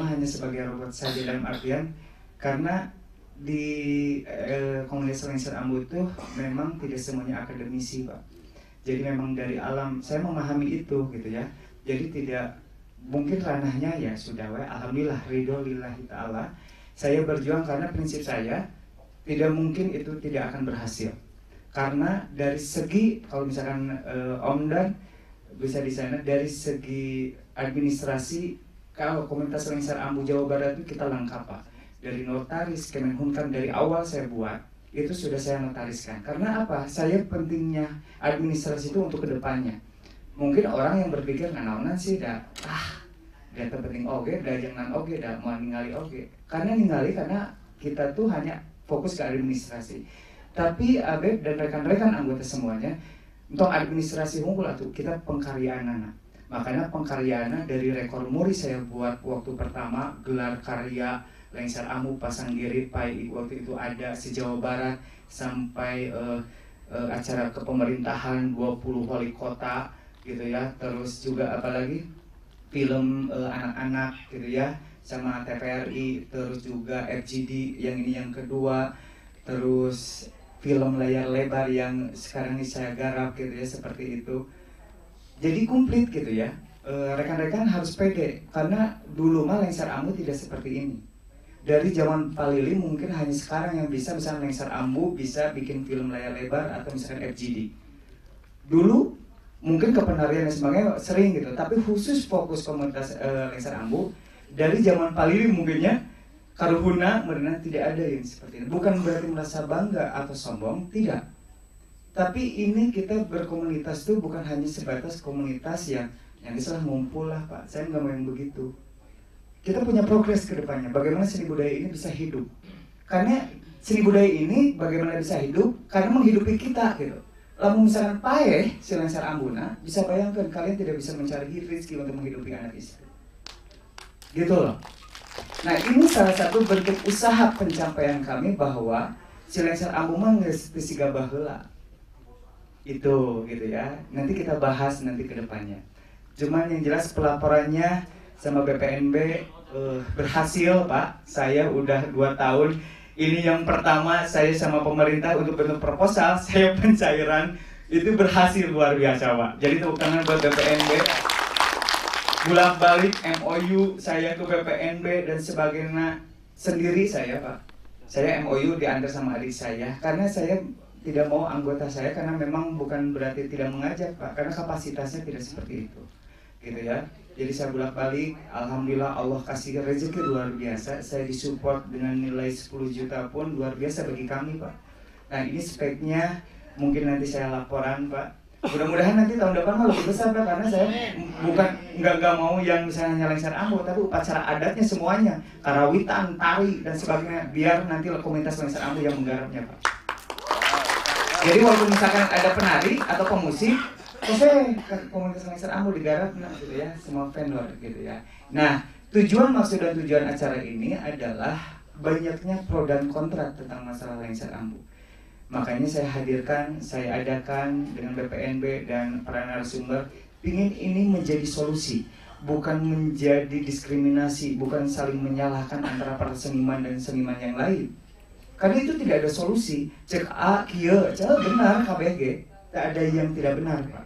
mah hanya sebagai robot saja dalam artian karena di komunitas Lengser Ambu itu memang tidak semuanya akademisi Pak. Jadi memang dari alam saya memahami itu gitu ya. Jadi tidak mungkin ranahnya ya sudah we, alhamdulillah ridho lillahi ta'ala. Saya berjuang karena prinsip saya tidak mungkin itu tidak akan berhasil. Karena dari segi kalau misalkan Om Dan bisa di sana dari segi administrasi kalau komunitas Lengser Ambu Jawa Barat itu kita lengkap Pak. Dari notaris, Kemenhumkam dari awal saya buat itu sudah saya notariskan. Karena apa? Saya pentingnya administrasi itu untuk kedepannya. Mungkin orang yang berpikir nanaonan sih dah data penting oge, dah jangan oge, dah mau ningali oge. Karena ningali karena kita tuh hanya fokus ke administrasi. Tapi Abeb dan rekan-rekan anggota semuanya untuk administrasi unggul atau kita pengkaryaan anak. Makanya pengkaryaan dari rekor muri saya buat waktu pertama gelar karya Lengser Ambu pasang diri Pai waktu itu ada se-Jawa Barat sampai acara kepemerintahan 20 wali kota gitu ya. Terus juga apalagi film anak-anak gitu ya sama TVRI, terus juga FGD yang ini yang kedua, terus film layar lebar yang sekarang ini saya garap gitu ya, seperti itu. Jadi komplit gitu ya. Rekan-rekan harus pede karena dulu mah Lengser Ambu tidak seperti ini. Dari zaman Palili mungkin hanya sekarang yang bisa misalnya Lengser Ambu bisa bikin film layar lebar atau misalkan FGD. Dulu mungkin kepenarian dan sebagainya sering gitu, tapi khusus fokus komunitas Lengser Ambu dari zaman Palili mungkinnya karuhuna merena tidak ada yang seperti ini. Bukan berarti merasa bangga atau sombong, tidak. Tapi ini kita berkomunitas tuh bukan hanya sebatas komunitas yang istilah ngumpul lah Pak. Saya nggak mau yang begitu. Kita punya progres ke depannya. Bagaimana seni budaya ini bisa hidup? Karena seni budaya ini bagaimana bisa hidup? Karena menghidupi kita gitu. Lalu misalkan paeh si Lengser Ambuna, bisa bayangkan kalian tidak bisa mencari rezeki untuk menghidupi anak istri. Gitu loh. Nah ini salah satu bentuk usaha pencapaian kami bahwa si Lengser Ambu mah geus teu siga baheula. Itu gitu ya. Nanti kita bahas nanti ke depannya. Cuman yang jelas pelaporannya sama BPNB berhasil Pak. Saya udah 2 tahun. Ini yang pertama saya sama pemerintah untuk bentuk proposal, saya pencairan itu berhasil luar biasa Pak. Jadi tepuk tangan buat BPNB. Bolak-balik MOU saya ke BPNB dan sebagainya sendiri saya Pak. Saya MOU diantar sama adik saya karena saya tidak mau anggota saya, karena memang bukan berarti tidak mengajak Pak, karena kapasitasnya tidak seperti itu. gitu ya. Jadi saya bolak-balik, alhamdulillah Allah kasih rezeki luar biasa. Saya disupport dengan nilai 10 juta pun luar biasa bagi kami, Pak. Nah, ini speknya mungkin nanti saya laporan, Pak. Mudah-mudahan nanti tahun depan mah lebih besar, Pak, karena saya bukan nggak mau yang misalnya lengser ambo, tapi upacara adatnya semuanya, karawitan, tari dan sebagainya, biar nanti komunitas lengser ambo yang menggarapnya, Pak. Jadi walaupun misalkan ada penari atau pemusik, oke, komunitas lengser ambo digarap, nah, gitu ya, semua vendor gitu ya. Nah, tujuan maksud dan tujuan acara ini adalah banyaknya pro dan kontra tentang masalah lengser ambo. Makanya saya hadirkan, saya adakan dengan BPNB dan para narasumber, ingin ini menjadi solusi, bukan menjadi diskriminasi, bukan saling menyalahkan antara para seniman dan seniman yang lain. Karena itu tidak ada solusi. Cek A, kieu, cek benar KBG, tak ada yang tidak benar, Pak.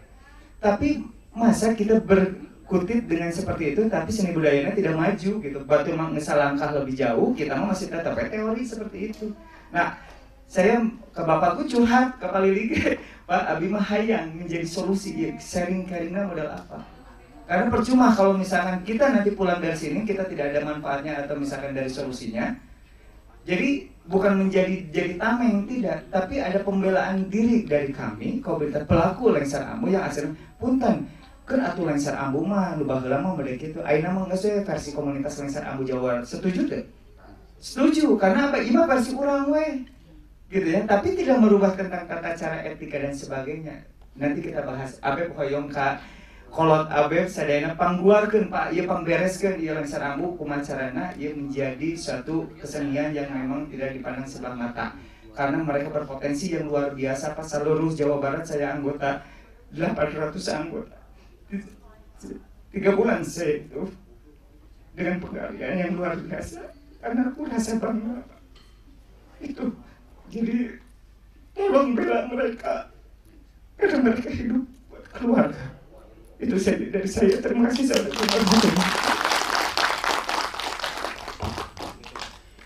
Tapi masa kita berkutit dengan seperti itu, tapi seni budayanya tidak maju gitu. Batu mah ngesalangkah lebih jauh, kita mah masih tetap teori seperti itu. Nah, saya ke bapakku curhat ke Pak Lili, Pak abi mah hayang menjadi solusi, ya, sharing karina modal apa? Karena percuma kalau misalkan kita nanti pulang dari sini kita tidak ada manfaatnya atau misalkan dari solusinya. Jadi bukan menjadi jadi tameng, tidak, tapi ada pembelaan diri dari kami komunitas pelaku lengser ambo yang asli punten. Kan atuh lengser ambo mah nu baheula mah bade kitu. Ayeuna mah geus we versi komunitas lengser ambo Jawa Barat. Setuju teu? Setuju, karena apa? Ieu mah versi urang we. Gitu ya, tapi tidak merubah tentang tata cara etika dan sebagainya. Nanti kita bahas. Abeb hoyong ka kolot abeb sadayana pangguarkeun Pak, ieu pangbereskeun ieu lengser ambo kumaha carana ieu menjadi suatu kesenian yang memang tidak dipandang sebelah mata. Karena mereka berpotensi yang luar biasa. Pak, seluruh Jawa Barat saya anggota 800 anggota. 3 bulan saya itu dengan penghargaan yang luar biasa karena aku rasa bangga. Itu. Jadi tolong bela mereka karena mereka hidup buat keluarga. Itu saja dari saya. Terima kasih.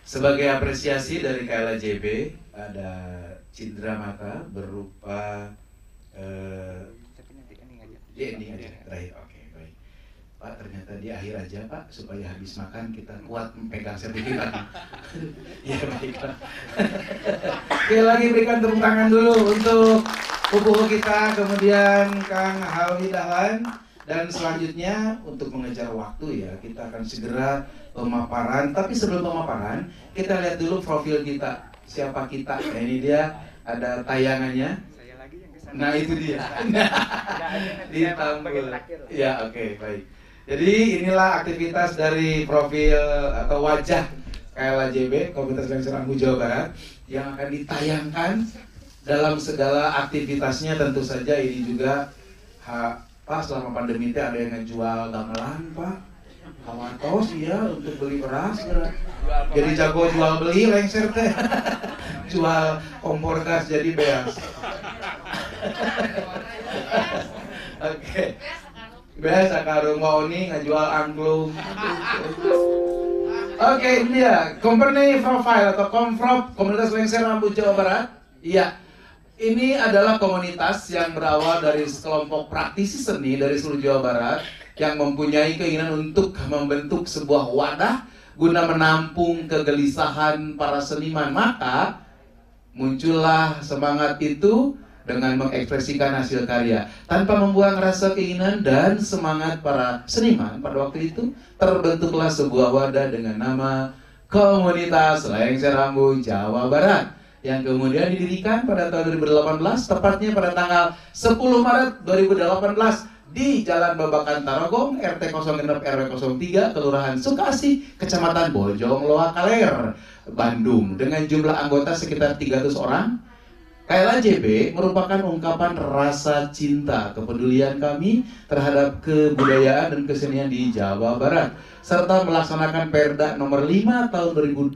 Sebagai apresiasi dari KLAJB ada cindera mata berupa di ending aja terakhir. Oke, baik. Pak, ternyata di akhir aja Pak, supaya habis makan kita kuat pegang sertifikat. Ya baiklah. Oke, lagi berikan tepuk tangan dulu untuk pupuhu kita, kemudian Kang Hawi Dahlan, dan selanjutnya untuk mengejar waktu ya, kita akan segera pemaparan. Tapi sebelum pemaparan, kita lihat dulu profil kita, siapa kita. Nah, ini dia ada tayangannya. Nah itu dia. Di tampil. Ya oke, baik. Jadi inilah aktivitas dari profil atau wajah KLAJB, Komunitas Lengser Ambo Jawa Barat, yang akan ditayangkan dalam segala aktivitasnya. Tentu saja ini juga Pak, selama pandemi itu ada yang ngejual gamelan Pak, kawatos ya untuk beli beras. Jadi jago jual beli lengser teh. Jual kompor gas jadi beas. Oke. Biasa karung mau nih ngejual angklung. Oke, ini dia company profile atau Komprop Komunitas Lengser Ambo Jawa Barat. Iya. Ini adalah komunitas yang berawal dari sekelompok praktisi seni dari seluruh Jawa Barat yang mempunyai keinginan untuk membentuk sebuah wadah guna menampung kegelisahan para seniman. Maka muncullah semangat itu dengan mengekspresikan hasil karya tanpa membuang rasa keinginan dan semangat para seniman. Pada waktu itu terbentuklah sebuah wadah dengan nama Komunitas Lengser Ambo Jawa Barat yang kemudian didirikan pada tahun 2018, tepatnya pada tanggal 10 Maret 2018 di Jalan Babakan Tarogong, RT 06 RW 03, Kelurahan Sukasih, Kecamatan Bojong Loa Kaler, Bandung, dengan jumlah anggota sekitar 300 orang. KLAJB merupakan ungkapan rasa cinta, kepedulian kami terhadap kebudayaan dan kesenian di Jawa Barat, serta melaksanakan Perda nomor 5 tahun 2012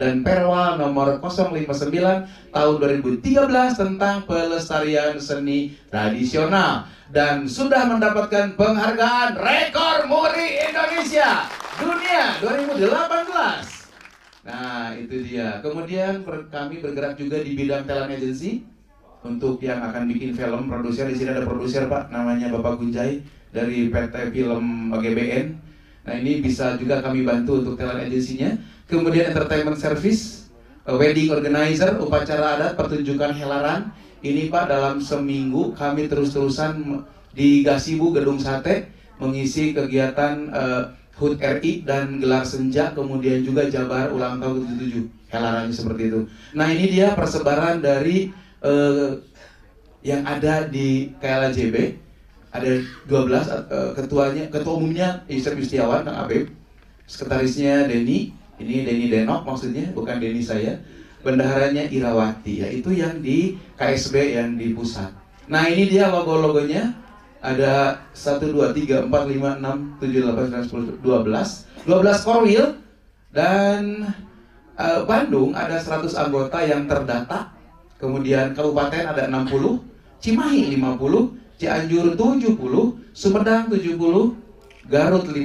dan Perwa nomor 059 tahun 2013 tentang pelestarian seni tradisional, dan sudah mendapatkan penghargaan Rekor Muri Indonesia Dunia 2018. Nah, itu dia. Kemudian kami bergerak juga di bidang talent agency untuk yang akan bikin film, produser. Di sini ada produser Pak, namanya Bapak Gunjai dari PT Film GBN. Nah ini bisa juga kami bantu untuk talent agency-nya. Kemudian entertainment service, wedding organizer, upacara adat, pertunjukan helaran. Ini Pak dalam seminggu kami terus-terusan di Gasibu Gedung Sate mengisi kegiatan HUT RI dan gelar senja, kemudian juga Jabar ulang tahun ke-77, helarannya seperti itu. Nah ini dia persebaran dari yang ada di KLAJB. Ada 12 ketuanya, ketua umumnya Yusuf Yustiawan, Kang Abeb, sekretarisnya Denny, ini Denny Denok maksudnya, bukan Denny saya, bendaharanya Irawati, ya itu yang di KSB yang di pusat. Nah ini dia logo-logonya, ada 1, 2, 3, 4, 5, 6, 7, 8, 9, 10, 12, 12 korwil, dan Bandung ada 100 anggota yang terdata, kemudian kabupaten ada 60, Cimahi 50, Cianjur 70, Sumedang 70, Garut 50,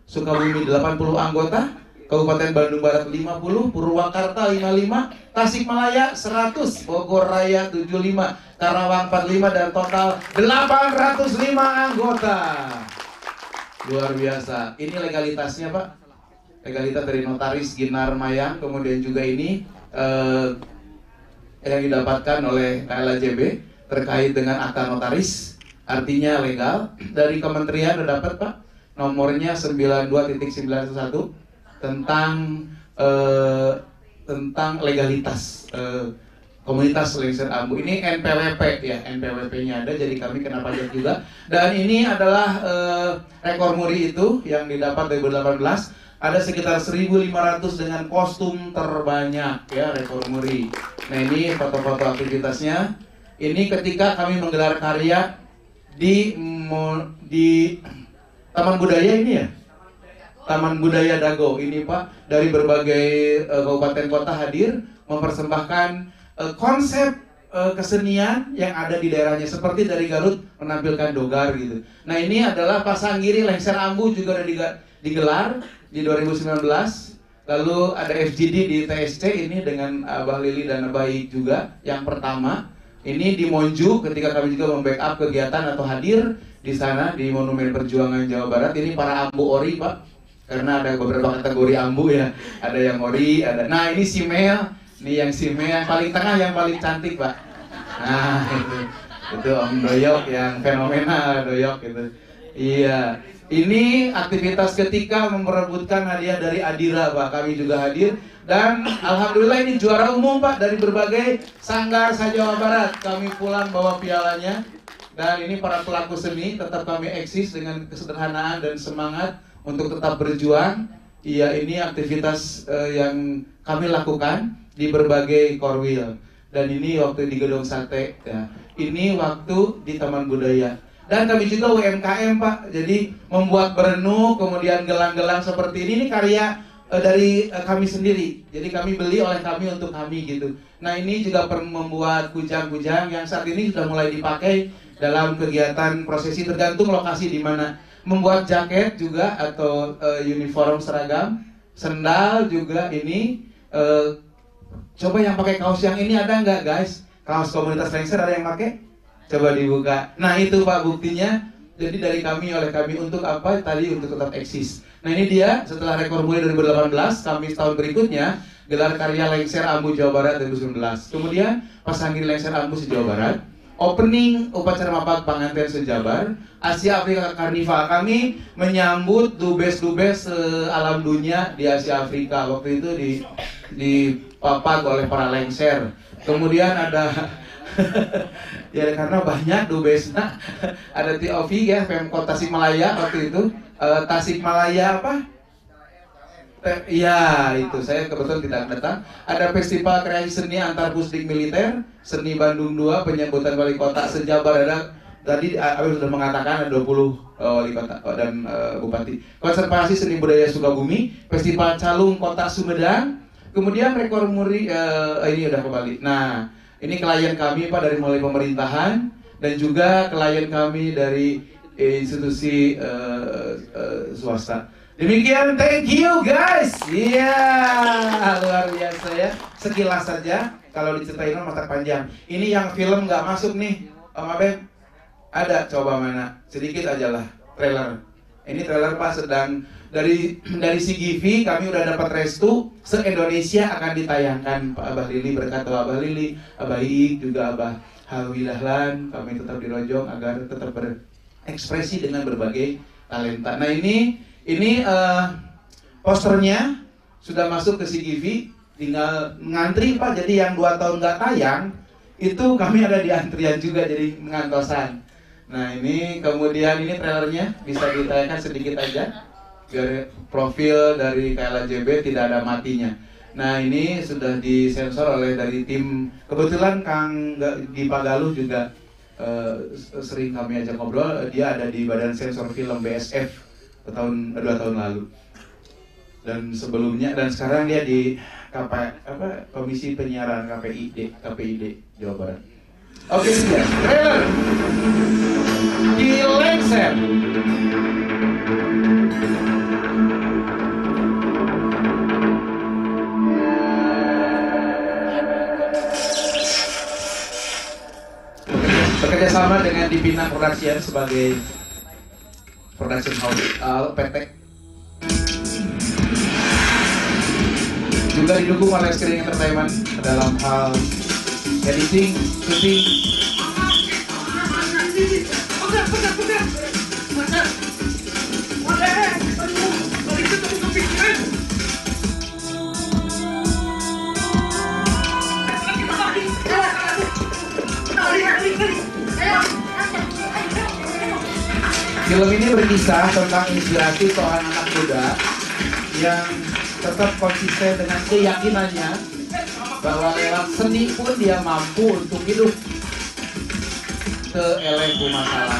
Sukabumi 80 anggota, Kabupaten Bandung Barat 50, Purwakarta 55, Tasikmalaya 100, Bogor Raya 75, Karawang 45, dan total 805 anggota. Luar biasa. Ini legalitasnya Pak. Legalitas dari notaris Ginar Mayang, kemudian juga ini yang didapatkan oleh KLAJB terkait dengan akta notaris, artinya legal. Dari kementerian udah dapat Pak, nomornya 92.91 tentang tentang legalitas komunitas Lengser Ambu. Ini NPWP ya, NPWP-nya ada, jadi kami kena pajak juga. Dan ini adalah rekor muri itu yang didapat 2018, ada sekitar 1.500 dengan kostum terbanyak ya, rekor muri. Nah ini foto-foto aktivitasnya. Ini ketika kami menggelar karya di Taman Budaya ini ya, Taman Budaya Dago ini Pak, dari berbagai kabupaten kota hadir mempersembahkan konsep kesenian yang ada di daerahnya, seperti dari Garut menampilkan dogar gitu. Nah ini adalah Pasanggiri Lengser Ambu juga udah digelar di 2019. Lalu ada FGD di TSC ini dengan Abah Lili dan Abah Ik juga yang pertama. Ini di Monju ketika kami juga membackup kegiatan atau hadir di sana di Monumen Perjuangan Jawa Barat. Ini para ambu ori Pak, karena ada beberapa kategori ambu ya. Ada yang ori, ada. Nah ini si Mel, ini yang si Mel yang paling tengah yang paling cantik Pak. Nah itu Om Doyok yang fenomenal Doyok gitu. Iya. Ini aktivitas ketika memperebutkan hadiah dari Adira Pak, kami juga hadir. Dan alhamdulillah ini juara umum Pak dari berbagai sanggar se-Jawa Barat. Kami pulang bawa pialanya. Dan ini para pelaku seni tetap kami eksis dengan kesederhanaan dan semangat untuk tetap berjuang. Iya, ini aktivitas yang kami lakukan di berbagai korwil. Dan ini waktu di Gedung Sate ya. Ini waktu di Taman Budaya. Dan kami juga UMKM Pak, jadi membuat berenuk, kemudian gelang-gelang seperti ini karya dari kami sendiri. Jadi kami beli oleh kami untuk kami gitu. Nah ini juga membuat kujang-kujang yang saat ini sudah mulai dipakai dalam kegiatan prosesi, tergantung lokasi di mana. Membuat jaket juga atau uniform seragam, sendal juga ini. Coba yang pakai kaos yang ini ada nggak guys? Kaos komunitas Lengser ada yang pakai? Coba dibuka. Nah itu Pak buktinya. Jadi dari kami oleh kami untuk apa? Tadi untuk tetap eksis. Nah ini dia setelah rekor muri 2018, kami tahun berikutnya gelar karya Lengser Ambu Jawa Barat 2019. Kemudian Pasanggiri Lengser Ambu se-Jawa Barat, opening upacara Mapag Panganten se-Jabar, Asia Afrika Karnival. Kami menyambut dubes-dubes alam dunia di Asia Afrika. Waktu itu dipapag oleh para lengser. Kemudian ada ya karena banyak dubesna, ada TOV ya, Pemkot Tasikmalaya waktu itu, Tasikmalaya apa? Iya itu saya kebetulan tidak datang. Ada festival kreasi seni antar pusdik militer, Seni Bandung 2, penyambutan wali kota sejabar. Ada tadi Abis sudah mengatakan ada 20 wali kota dan bupati. Konservasi seni budaya Sukabumi, festival Calung Kota Sumedang, kemudian rekor muri ini udah kembali. Nah ini klien kami Pak dari mulai pemerintahan dan juga klien kami dari institusi swasta. Demikian, thank you guys. Iya, yeah, luar biasa ya. Sekilas saja, kalau diceritain masa panjang. Ini yang film nggak masuk nih, Om Abeb. Ada, coba mana? Sedikit aja lah trailer. Ini trailer Pak sedang dari CGV kami udah dapat restu se-Indonesia akan ditayangkan Pak Abah Lili, berkat Abah Lili, Abah Iik, juga Abah Hawi Dahlan, kami tetap dirojong agar tetap berekspresi dengan berbagai talenta. Nah ini posternya sudah masuk ke CGV, tinggal ngantri Pak. Jadi yang 2 tahun nggak tayang itu kami ada di antrian juga, jadi ngantosan. Nah ini kemudian ini trailernya bisa ditayangkan sedikit aja biar profil dari KLAJB tidak ada matinya. Nah ini sudah disensor oleh dari tim, kebetulan Kang Gipa Galuh juga sering kami ajak ngobrol, dia ada di Badan Sensor Film BSF 2 tahun lalu. Dan sebelumnya dan sekarang dia di Komisi Penyiaran KPID Jawa Barat. Oke, sudah. Trailer Ki Lengser. Bekerja sama dengan Dipinang Production sebagai production house PT. Juga didukung oleh Screen Entertainment dalam hal editing, syuting. Film ini berkisah tentang inspirasi seorang anak muda yang tetap konsisten dengan keyakinannya bahwa lewat seni pun dia mampu untuk hidup ke eleng masalah.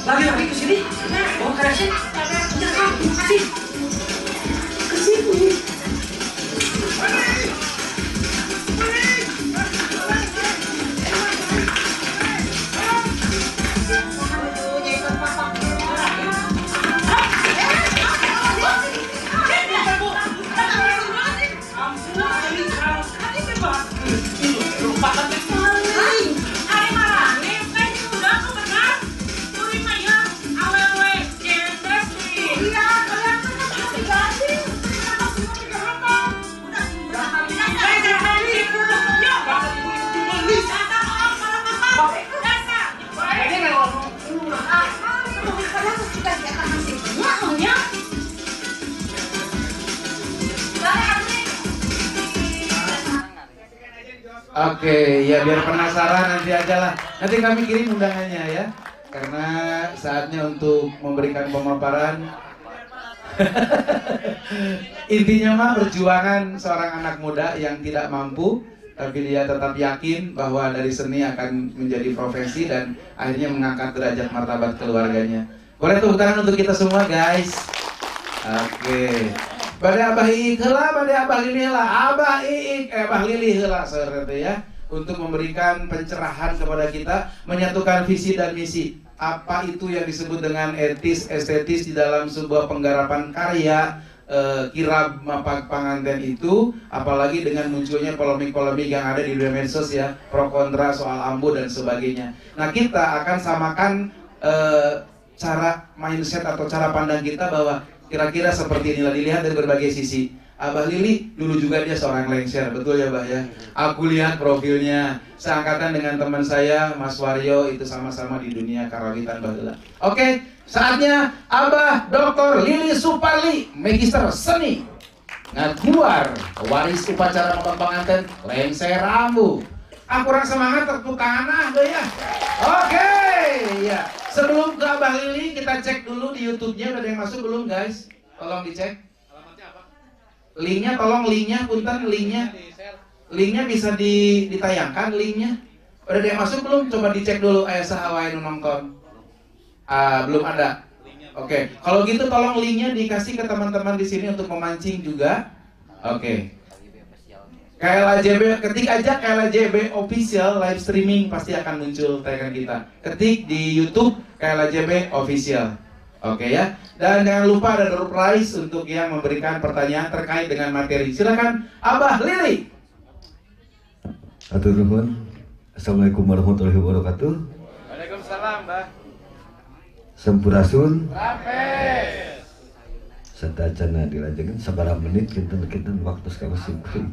Lari-lari ke sini, bawa keresek, kasih, ke sini. Oke, ya biar penasaran nanti aja lah. Nanti kami kirim undangannya ya. Karena saatnya untuk memberikan pemaparan. Intinya mah perjuangan seorang anak muda yang tidak mampu, tapi dia tetap yakin bahwa dari seni akan menjadi profesi dan akhirnya mengangkat derajat martabat keluarganya. Boleh tepuk tangan untuk kita semua, guys. Oke. Pada Abah Iik heula, pada Abah Lili heula, Abah Iik, Abah Lili heula seperti ya, untuk memberikan pencerahan kepada kita, menyatukan visi dan misi. Apa itu yang disebut dengan etis, estetis di dalam sebuah penggarapan karya kirab mapag panganten itu, apalagi dengan munculnya polemik-polemik yang ada di dunia medsos ya, pro kontra soal ambu dan sebagainya. Nah, kita akan samakan cara mindset atau cara pandang kita bahwa kira-kira seperti inilah dilihat dari berbagai sisi. Abah Lili dulu juga dia seorang lengser, betul ya Bah ya? Aku lihat profilnya, seangkatan dengan teman saya Mas Waryo, itu sama-sama di dunia karawitan baheula. Oke, saatnya Abah Dr. Lili Suparli, Magister Seni, ngaguar waris upacara mapag panganten lengser ambu. Ah, kurang semangat, tepuk tangan ah ya. Oke, ya. Sebelum ke Abah Lili, kita cek dulu di YouTube-nya udah ada yang masuk belum, guys? Tolong dicek. Alamatnya apa? Linknya, tolong linknya, punten linknya. Linknya bisa ditayangkan linknya. Udah ada yang masuk belum? Coba dicek dulu. Saha wae nu nonton. Belum ada. Oke, kalau gitu tolong linknya dikasih ke teman-teman di sini untuk memancing juga. Oke. KLAJB, ketik aja KLAJB Official live streaming pasti akan muncul tayangan kita. Ketik di YouTube KLAJB Official. Oke ya. Dan jangan lupa ada door prize untuk yang memberikan pertanyaan terkait dengan materi. Silakan Abah Lili. Hatur nuhun. Assalamualaikum warahmatullahi wabarakatuh. Waalaikumsalam, Mbah. Sampurasun. Rampes. Satacana dilajengkeun sabaraha menit kinten-kinten waktu kami simkuring.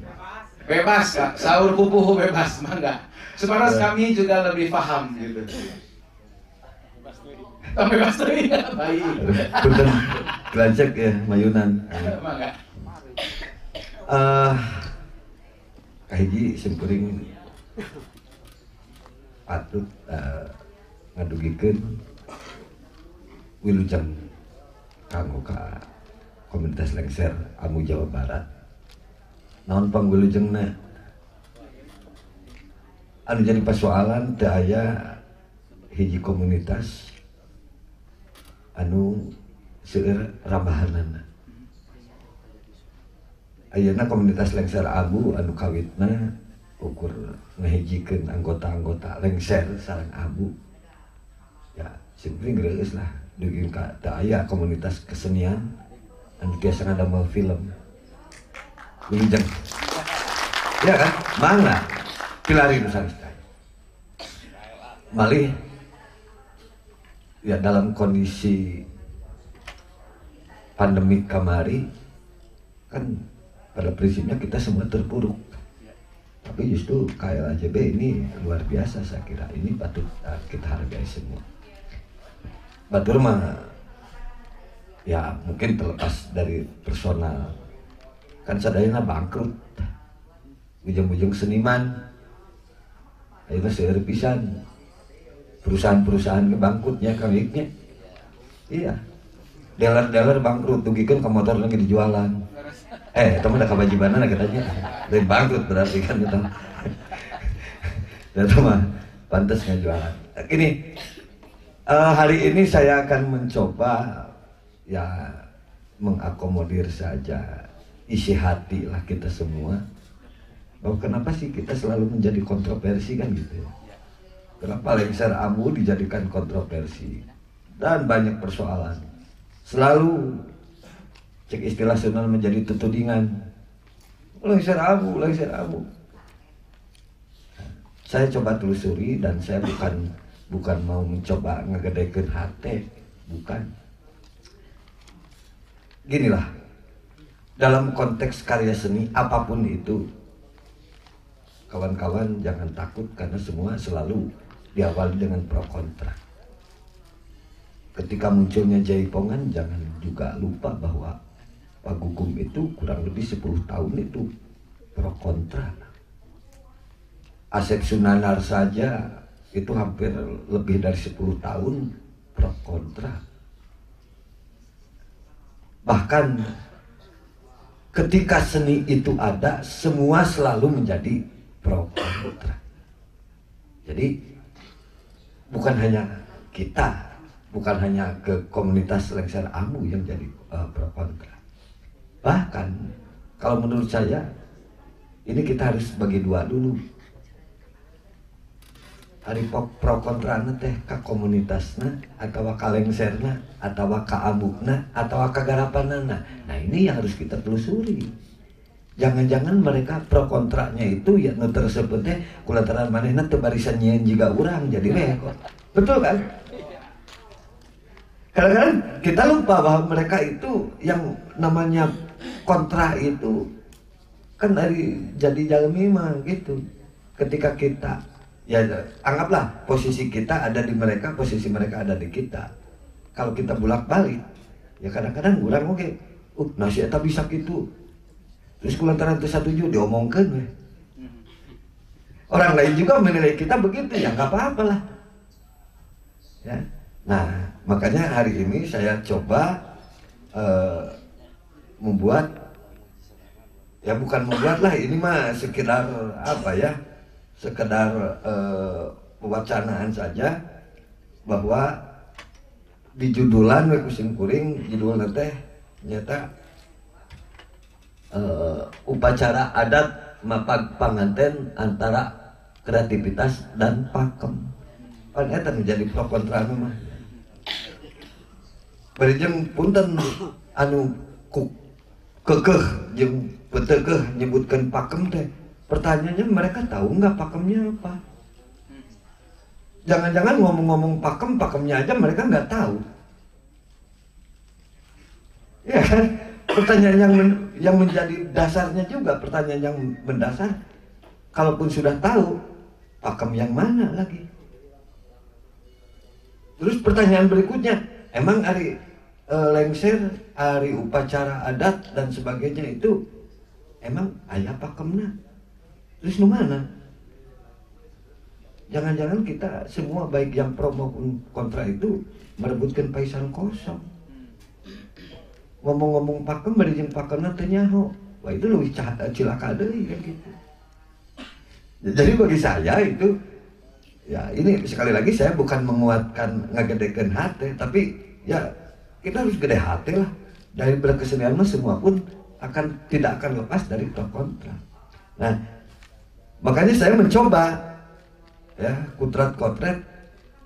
Bebas, Pak. Sahur pupuhu bebas, mangga. Supaya kami juga lebih paham gitu. Bebas tuh ya, baik. Punten gelancek ya, mayunan. Mangga. Kahiji simkuring patut ngadugikeun wilujeng kanggo ka komunitas Lengser Ambu Jawa Barat. Naon pangwilujengna? Anu jadi persoalan teu aya hiji komunitas anu seueur rambahanana. Ayeuna komunitas Lengser Ambu anu kawitna ukur ngahijikeun anggota-anggota Lengser sareng Ambu. Ya, simkuring reueus lah dugi ka teu aya komunitas kesenian anu tiasa ngadamel film. Wilujeng. Ya kan? Mangga pilari nu sanes. Malih ya dalam kondisi pandemi kamari kan pada prinsipnya kita semua terpuruk. Tapi justru KLAJB ini luar biasa, saya kira ini patut kita hargai semua. Batur mah ya mungkin terlepas dari personal kan sadayana bangkrut, ujung-ujung seniman ayeuna seueur pisan perusahaan-perusahaan kebangkrutnya kawiknya. Iya, dealer-dealer bangkrut dugikeun ka motor lagi dijualan. Eta mah da kawajibanana katanya lain bangkrut berarti kan eta. Eta mah pantes ngajualan. Gini, hari ini saya akan mencoba ya mengakomodir saja isi hati lah kita semua, bahwa kenapa sih kita selalu menjadi kontroversi kan gitu ya. Kenapa Lengser Ambu dijadikan kontroversi dan banyak persoalan. Selalu cek istilah Sunan menjadi tutudingan. Lengser Ambu, Lengser Ambu. Saya coba telusuri dan saya bukan mau mencoba ngegedekeun hati, bukan. Ginilah, dalam konteks karya seni apapun itu, kawan-kawan jangan takut karena semua selalu diawali dengan pro kontra. Ketika munculnya Jaipongan, jangan juga lupa bahwa Pak Gugum itu kurang lebih 10 tahun itu pro kontra. Asep Sunanar saja itu hampir lebih dari 10 tahun pro kontra. Bahkan ketika seni itu ada, semua selalu menjadi pro kontra. Jadi bukan hanya kita, bukan hanya ke komunitas Lengser Ambu yang jadi pro kontra. Bahkan kalau menurut saya ini kita harus bagi dua dulu. Hari pro kontrana teh ka komunitasna atau ka lengserna atau ka ambukna atau ka garapanana. Nah ini yang harus kita telusuri. Jangan-jangan mereka pro kontranya itu ya nu tersebut teh kulantaran manehna teu barisan nyieun jiga urang jadi we kok. Betul kan? Kadang-kadang kita lupa bahwa mereka itu yang namanya kontra itu kan dari jadi jalmi mah gitu. Ketika kita ya anggaplah posisi kita ada di mereka, posisi mereka ada di kita. Kalau kita bolak-balik, ya kadang-kadang urang oke, nasi eta bisa gitu. Terus kulantaran teu satuju diomongkeun we. Orang lain juga menilai kita begitu, ya nggak apa-apa lah. Ya. Nah, makanya hari ini saya coba membuat, ya bukan membuat lah, ini mah sekedar apa ya, sekedar pewacanaan saja bahwa Di judulan we ku simkuring judulna teh nyata upacara adat mapag panganten antara kreativitas dan pakem. Pan eta menjadi pro kontra mah. Bari jeung punten anu kekeh jeung petekeh nyebutkeun pakem teh. Pertanyaannya mereka tahu nggak pakemnya apa? Jangan-jangan ngomong-ngomong pakem, pakemnya aja mereka nggak tahu. Ya kan? Pertanyaan yang menjadi dasarnya juga, pertanyaan yang mendasar. Kalaupun sudah tahu, pakem yang mana lagi? Terus pertanyaan berikutnya, emang hari lengser, hari upacara adat dan sebagainya itu, emang aya pakemna? Terus nu mana? Jangan-jangan kita semua baik yang pro maupun kontra itu merebutkan paisan kosong. Ngomong-ngomong pakem, bari jeung pakemna teu nyaho. Wah itu leuwih cilaka deui kan gitu. Jadi bagi saya itu ya ini sekali lagi saya bukan menguatkan ngagedekeun hate, tapi ya kita harus gede hati lah. Dari berkesenian mah semua pun akan tidak akan lepas dari pro kontra. Nah, makanya saya mencoba ya kutrat-kotret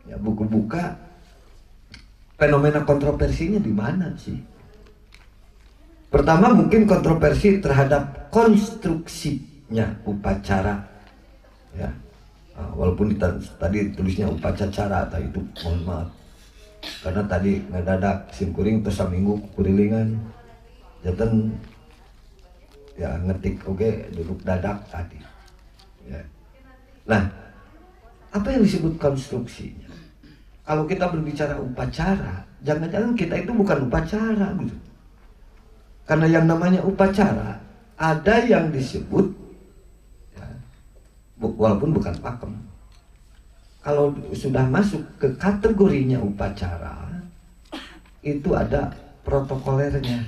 ya buku buka fenomena kontroversinya di mana sih? Pertama mungkin kontroversi terhadap konstruksinya upacara ya. Nah, walaupun tadi tulisnya upacara atau itu mohon maaf karena tadi ngadadak simkuring terus saminggu kurilingan janten ya ngetik oge duduk dadak tadi ya. Nah, apa yang disebut konstruksinya? Kalau kita berbicara upacara, jangan-jangan kita itu bukan upacara gitu. Karena yang namanya upacara ada yang disebut ya, walaupun bukan pakem. Kalau sudah masuk ke kategorinya upacara, itu ada protokolernya.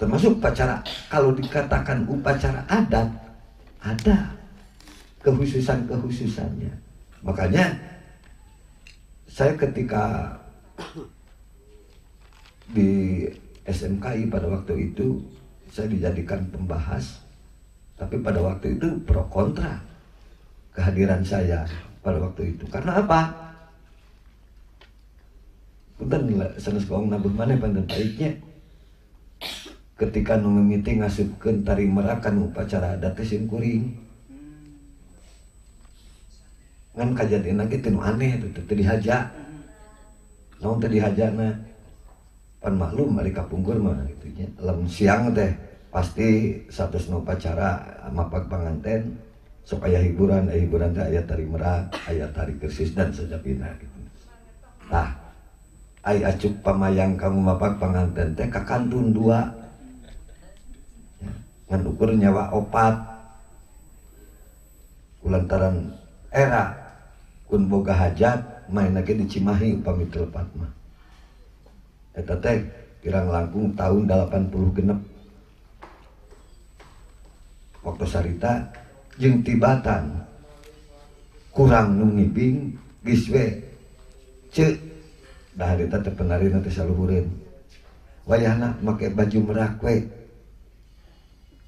Termasuk upacara, kalau dikatakan upacara adat, ada kekhususan-kekhususannya. Makanya saya ketika di SMKI pada waktu itu saya dijadikan pembahas, tapi pada waktu itu pro kontra kehadiran saya pada waktu itu. Karena apa? Punten sanes bohong nabuh maneh panten baiknya. Ketika nu mimiti ngasupkeun tari merakan upacara adat teh simkuring. Ngan kajadian lagi teu aneh teu dihaja. Naon teu dihajana? Pan maklum ari kapungkur mah kitu nya. Lamun siang teh pasti satusna upacara mapag panganten sok aya hiburan, hiburan teh aya tari merak, aya tari kersis dan sajabina gitu. Tah, ai acuk pamayang kamu mapag panganten teh kakantun dua. Ya, ngan ukur nyawa opat. Kulantaran era kun boga hajat main lagi di Cimahi upami teu lepat mah. Eta teh kirang langkung tahun 80 genep. Waktu sarita jeung tibatan kurang nu ngibing geus we ceuk da harita teh penarina teh saluhureun. Wayahna make baju merak we.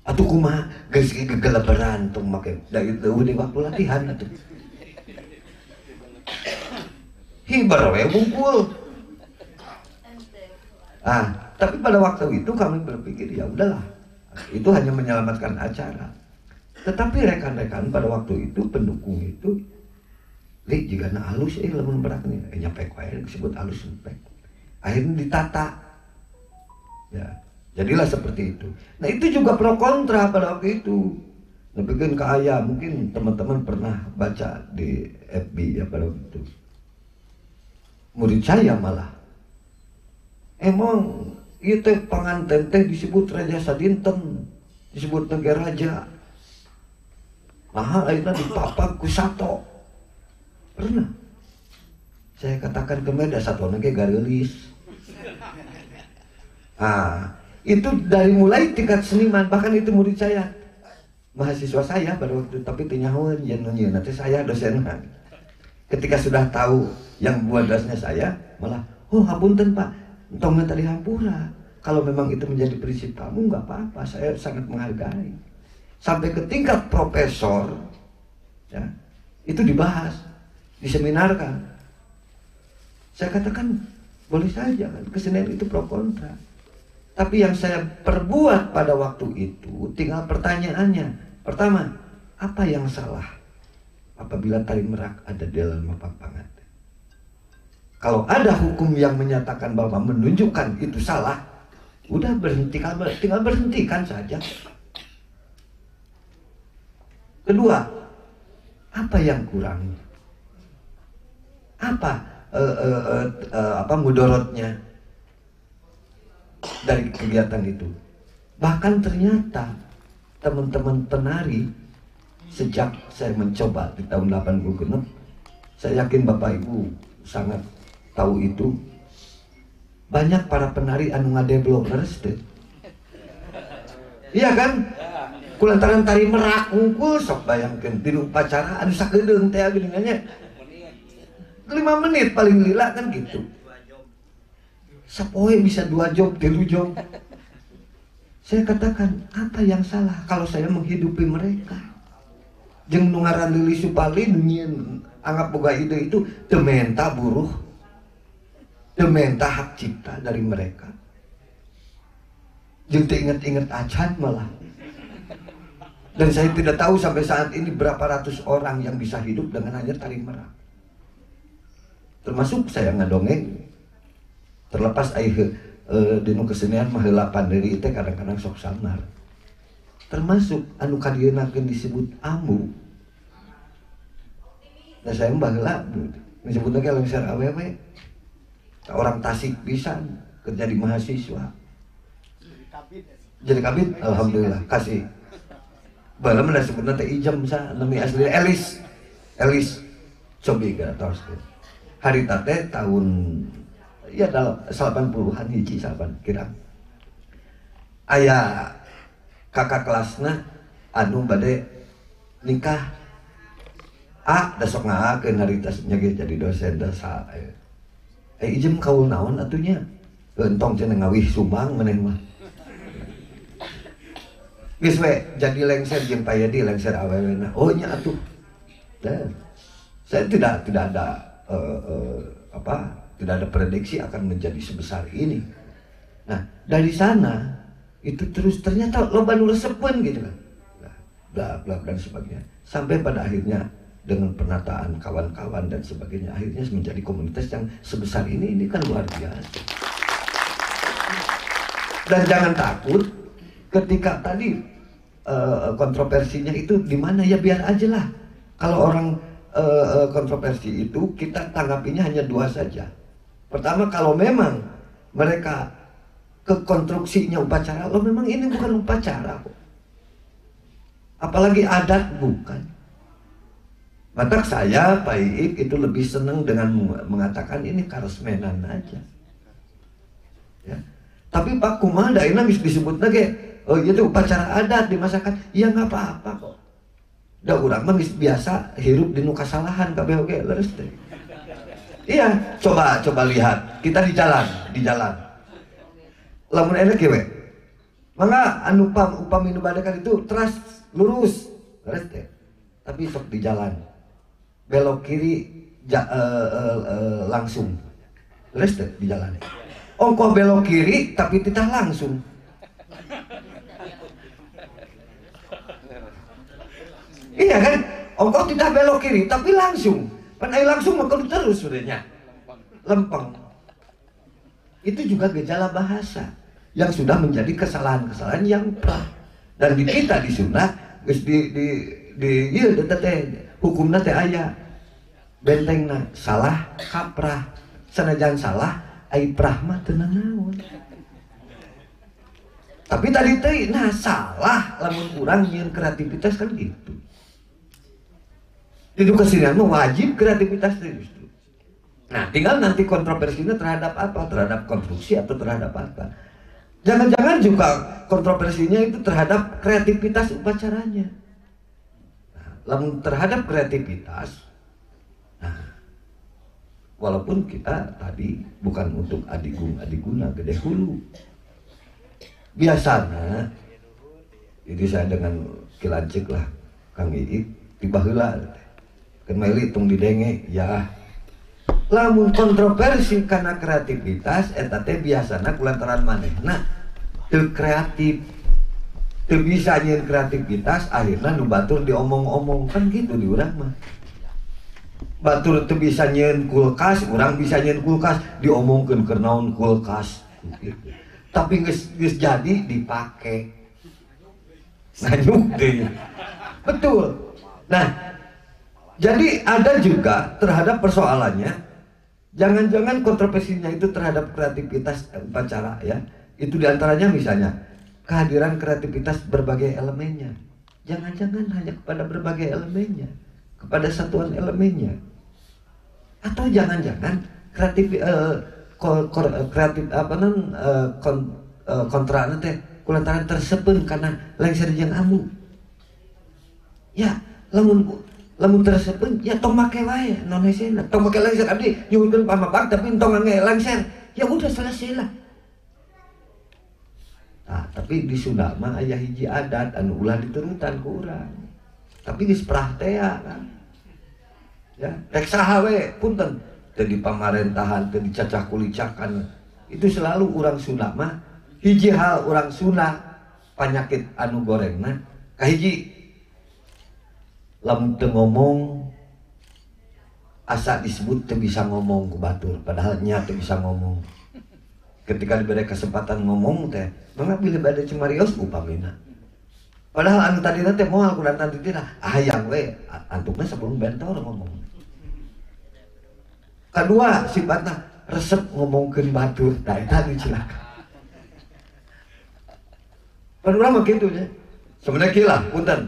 Atuh kumaha geus gegeleberan tong make da itu di waktu latihan atuh. Hibar we bungkul. Ah, tapi pada waktu itu kami berpikir ya udahlah, itu hanya menyelamatkan acara. Tetapi rekan-rekan pada waktu itu pendukung itu, li jika na alus lamun berak nih, nyapek wae disebut alus nyapek. Akhirnya ditata, ya jadilah seperti itu. Nah itu juga pro kontra pada waktu itu. Nepikeun ka aya, mungkin teman-teman pernah baca di FB ya pada waktu itu. Murid saya malah, emang ieu teh panganten teh disebut raja sadinten, disebut negara raja. Nah, ayeuna dipapag ku sato. Pernah. Saya katakan ke media satona ge gareulis. Ah, itu dari mulai tingkat seniman, bahkan itu murid saya. Mahasiswa saya pada waktu itu, tapi teu nyahoeun yen nu nyieunna teh saya dosenna. Ketika sudah tahu yang buat dasnya saya, malah Oh hapunten Pak, entong minta dihampura. Kalau memang itu menjadi prinsip kamu nggak apa-apa, saya sangat menghargai. Sampai ke tingkat profesor, ya, itu dibahas, diseminarkan. Saya katakan boleh saja kan, kesenian itu pro kontra. Tapi yang saya perbuat pada waktu itu tinggal pertanyaannya. Pertama, apa yang salah apabila tari merak ada di dalam Mapag Panganten? Kalau ada hukum yang menyatakan bahwa menunjukkan itu salah, udah berhenti, tinggal berhentikan saja. Kedua, apa yang kurangnya? Apa apa mudorotnya dari kegiatan itu? Bahkan ternyata teman-teman penari sejak saya mencoba di tahun 86, saya yakin Bapak Ibu sangat tahu itu, banyak para penari anu ngadeblok leres teu. Iya kan? Kulantaran tari merak ngungkul sok bayangkeun di upacara anu sakedeung teh geuningan nya. 5 menit paling lila kan gitu. Sapoe bisa 2 job, 3 job. Saya katakan, apa yang salah kalau saya menghidupi mereka? Jeung nu ngaran Lili Supali nu nyieun anggap boga ide itu teu menta buruh, teu menta hak cipta dari mereka. Jeung teu inget-inget acan malah. Dan saya tidak tahu sampai saat ini berapa ratus orang yang bisa hidup dengan hanya tari merak. Termasuk saya ngadongeng. Terlepas air dinu kesenian mah heula panderi teh kadang-kadang sok samar. Termasuk anu kadienakeun disebut ambu. Nah saya mah baheula disebutna ge lengser awewe. Orang Tasik pisan kerja di mahasiswa. Jadi kabit alhamdulillah kasih. Baheula mah disebutna teh Ijem sa nami asli Elis. Elis cobi ge tos. Harita teh tahun ya dalam 80-an hiji 8 kira. Aya kakak kelasna anu bade nikah. Ah, da sok ngaakeun harita nya ge jadi dosen da sa. Ijem kaul naon atuh nya? Entong cenah ngawih sumbang maneh mah. Geus we jadi lengser jeung Payadi lengser awewena. Oh nya atuh. Dan saya tidak ada tidak ada prediksi akan menjadi sebesar ini. Nah, dari sana itu terus ternyata loba nu resepeun gitu kan. Bla bla dan sebagainya. Sampai pada akhirnya dengan penataan kawan-kawan dan sebagainya akhirnya menjadi komunitas yang sebesar ini kan luar biasa. Dan jangan takut ketika tadi kontroversinya itu di mana ya biar aja lah. Kalau orang kontroversi itu kita tanggapinya hanya dua saja. Pertama, kalau memang mereka ke konstruksinya upacara, lo memang ini bukan upacara kok. Apalagi adat bukan. Matak saya Pak Iik itu lebih senang dengan mengatakan ini karesmenan aja. Ya. Tapi Pak kumaha da ayeuna geus disebutna ge, oh itu upacara adat di masyarakat, ya nggak apa-apa kok. Da urang mah geus biasa hirup di nu kasalahan kabeh oge leres teh. Iya, coba lihat, kita di jalan, di jalan. Lamun enak ya we. Mangga anu upami nu bade itu teras lurus, leres teh. Tapi sok di jalan. Belok kiri langsung. Leres teh di jalan. Ongkoh belok kiri tapi tidak langsung. Iya kan? Ongkoh tidak belok kiri tapi langsung. Pan ai langsung mah kudu terus sebenarnya. Lempeng. Itu juga gejala bahasa yang sudah menjadi kesalahan-kesalahan yang pra. Dan di kita di Sunda geus di ieu teh hukumna teh aya. Bentengna salah kaprah. Sanajan salah ai prah mah teu nanaon. Tapi tadi teh nah salah lamun urang nyieun kreativitas kan gitu. Di kesenian mah wajib kreativitas teh justru. Nah, tinggal nanti kontroversinya terhadap apa? Terhadap konstruksi atau terhadap apa? Jangan-jangan juga kontroversinya itu terhadap kreativitas upacaranya. Nah, lamun terhadap kreativitas, nah, Walaupun kita tadi bukan untuk adigung adiguna gede hulu. Biasanya jadi saya dengan kilancik lah Kang Iik tiba heula kan meli tong didenge ya. Lamun kontroversi karena kreativitas eta teh biasana kulantaran manehna teu kreatif, teu bisa nyieun kreativitas, akhirna nu batur diomong-omong kan gitu di urang mah. Batur teu bisa nyieun kulkas, urang bisa nyieun kulkas, diomongkeun keur naon kulkas gitu. Tapi geus jadi dipake. Nganyuk deui. Betul. Nah, jadi ada juga terhadap persoalannya, jangan-jangan kontroversinya itu terhadap kreativitas upacara ya. Itu diantaranya misalnya kehadiran kreativitas berbagai elemennya. Jangan-jangan hanya kepada berbagai elemennya, kepada satuan elemennya. Atau jangan-jangan kreatif kreatif apa non kontra teh kulantaran tersepen karena lengser jeung amu. Ya, lamun tersepen ya tong make wae non hesena, tong make lengser abdi nyuhunkeun pamabak tapi tong ngangge lengser. Ya udah selesai lah. Nah, tapi di Sunda mah aya hiji adat anu ulah diturutan ku urang. Tapi geus prah tea kan. Ya, rek saha we punten teu di pamarentahan, teu dicacah kulicakan. Itu selalu urang Sunda mah hiji hal urang Sunda panyakit anu gorengna kahiji lamun teu ngomong asa disebut teu bisa ngomong ku batur padahal nya teu bisa ngomong. Ketika diberi kesempatan ngomong teh mangga bilih bade cumarios upamina. Padahal anu tadina teh moal kulantaran tadi hayang we antukna sebelum bentor ngomong. Kedua sifatna resep ngomongkeun batur, tah eta nu cilaka. Pan urang mah kitu nya. Sebenarnya kieu lah punten.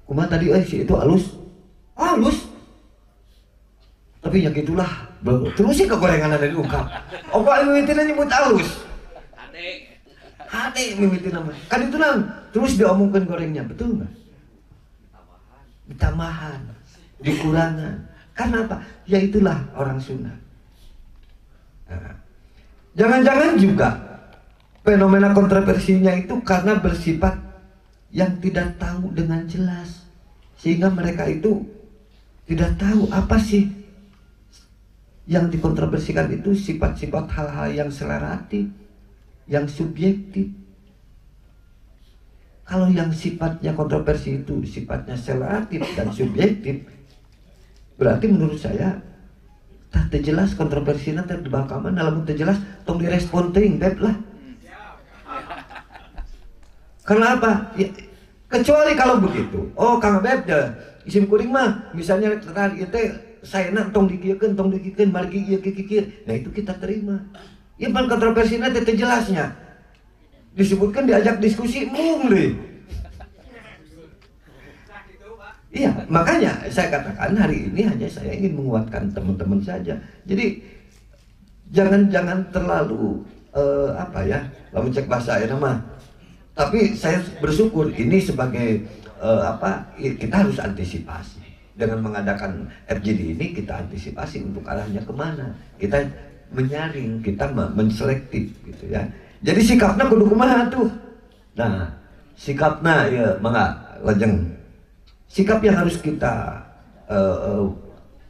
Kumaha tadi euy si itu alus. Alus. Tapi ya gitulah, terus sih kegorengan ada diungkap. Opa mimitina nyebut alus. Hade. Hade mimitina mah. Kan itu nang terus diomongkeun gorengnya, betul enggak? Ditambahan, dikurangan. Karena apa? Ya itulah orang Sunda. Nah, jangan-jangan juga fenomena kontroversinya itu karena bersifat yang tidak tahu dengan jelas. Sehingga mereka itu tidak tahu apa sih yang dikontroversikan itu sifat-sifat hal-hal yang seleratif, yang subjektif. Kalau yang sifatnya kontroversi itu sifatnya seleratif dan subjektif, berarti menurut saya tak terjelas kontroversinya terjebak mana, lamun terjelas tong direspon teuing beb lah. Karena apa? Ya, kecuali kalau begitu. Oh, Kang Beb dah isim kuring mah misalnya tadi teh saena tong dikieukeun margi ieu kieu. Nah, itu kita terima. Ieu pan kontroversina teh jelasnya. Disebutkan diajak diskusi mung deui. Iya, makanya saya katakan hari ini hanya saya ingin menguatkan teman-teman saja. Jadi jangan terlalu apa ya, lamun cek bahasa ya nama. Tapi saya bersyukur ini sebagai apa, kita harus antisipasi. Dengan mengadakan FGD ini kita antisipasi untuk arahnya kemana. Kita menyaring, kita menselektif gitu ya. Jadi sikapnya kudu kumaha tuh. Nah, sikapnya ya mangga lajeng. Sikap yang harus kita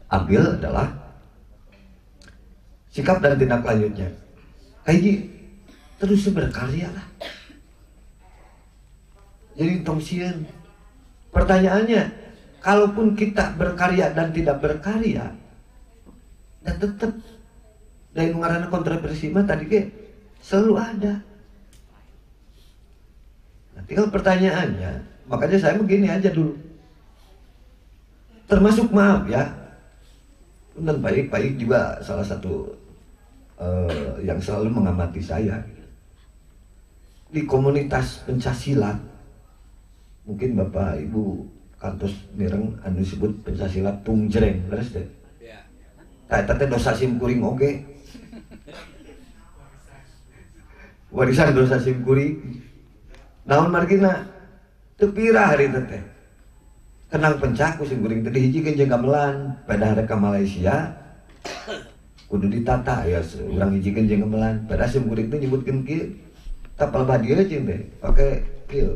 ambil adalah sikap dan tindak lanjutnya. Kayak terus berkarya lah. Jadi tong sieun. Pertanyaannya, kalaupun kita berkarya dan tidak berkarya, dan tetap dari ngaranna kontroversi mah tadi ge selalu ada. Nah, tinggal pertanyaannya, makanya saya begini aja dulu. Termasuk maaf ya, dan baik-baik juga salah satu yang selalu mengamati saya di komunitas pencaksilat. Mungkin Bapak Ibu kantos mireng anu disebut pencaksilat tungjreng, leres teh. Tah eta teh dosa sim kuring oge. Warisan dosa sim kuring. Naon margina? Teu pirah hari teh. Kenang pencak ku sim kuring teh dihijikeun jeung gamelan pada hari ka Malaysia. Kudu ditata ya urang hijikeun jeung gamelan. Padahal sim kuring teh nyebutkeun kieu. Tapal badieu jeung teh pake kieu.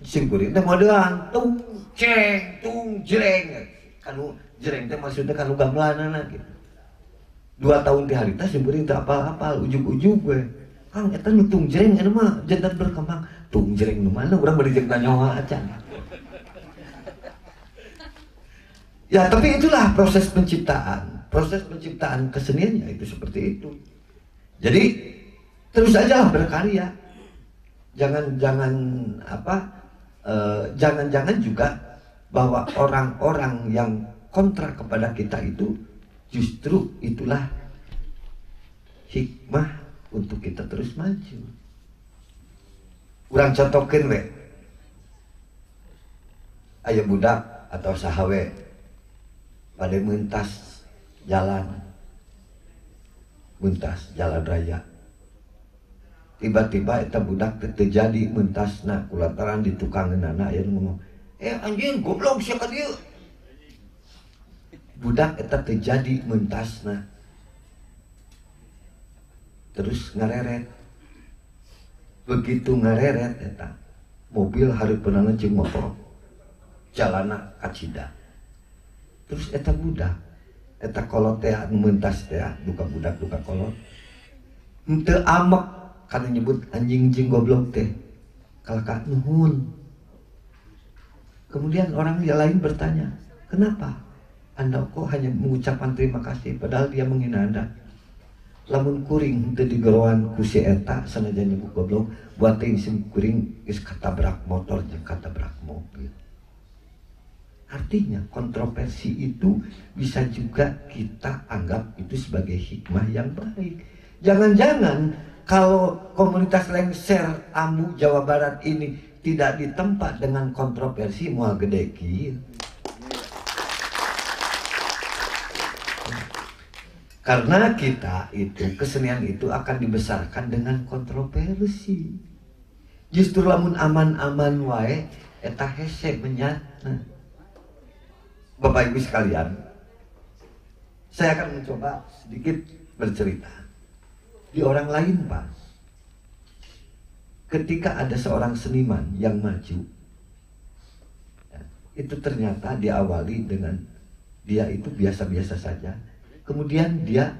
Sim kuring teh modelan tung ceng tung jreng. Kanu jreng teh maksudna kanu gamelanana gitu. 2 tahun ti harita sim kuring teu apal-apal ujug-ujug we. Kang eta nu tung jreng anu mah jantan berkembang. Tung jreng nu mana urang bari jeung tanyoa acan. Ya, tapi itulah proses penciptaan. Proses penciptaan keseniannya itu seperti itu. Jadi terus aja lah berkarya. Jangan-jangan juga bahwa orang-orang yang kontra kepada kita itu justru itulah hikmah untuk kita terus maju. Urang contohkeun we. Aya budak atau saha we bade mentas jalan raya. Tiba-tiba eta budak teu terjadi mentasna kulantaran di tukangeunana aya nu ngomong, anjing goblok sia ka dieu." Budak eta terjadi mentasna. Terus ngareret. Begitu ngareret eta mobil hareupeunana jeung motor. Jalana kacida. Terus eta budak, eta kolot teh anu mentas teh, duka budak duka kolot. Henteu amek kana nyebut anjing jeung goblok teh. Kalakah nuhun. Kemudian orang yang lain bertanya, "Kenapa Anda kok hanya mengucapkan terima kasih padahal dia menghina Anda?" Lamun kuring henteu digeroan ku si eta sanajan nyebut goblok, buat teh sim kuring geus katabrak motor jeung katabrak mobil. Artinya kontroversi itu bisa juga kita anggap itu sebagai hikmah yang baik. Jangan-jangan kalau komunitas lengser Ambu Jawa Barat ini tidak ditempa dengan kontroversi moal gede kieu. Karena kita itu kesenian itu akan dibesarkan dengan kontroversi. Justru lamun aman-aman wae eta hese menyatna. Bapak Ibu sekalian, saya akan mencoba sedikit bercerita. Di orang lain, Pak, ketika ada seorang seniman yang maju, itu ternyata diawali dengan dia itu biasa-biasa saja. Kemudian dia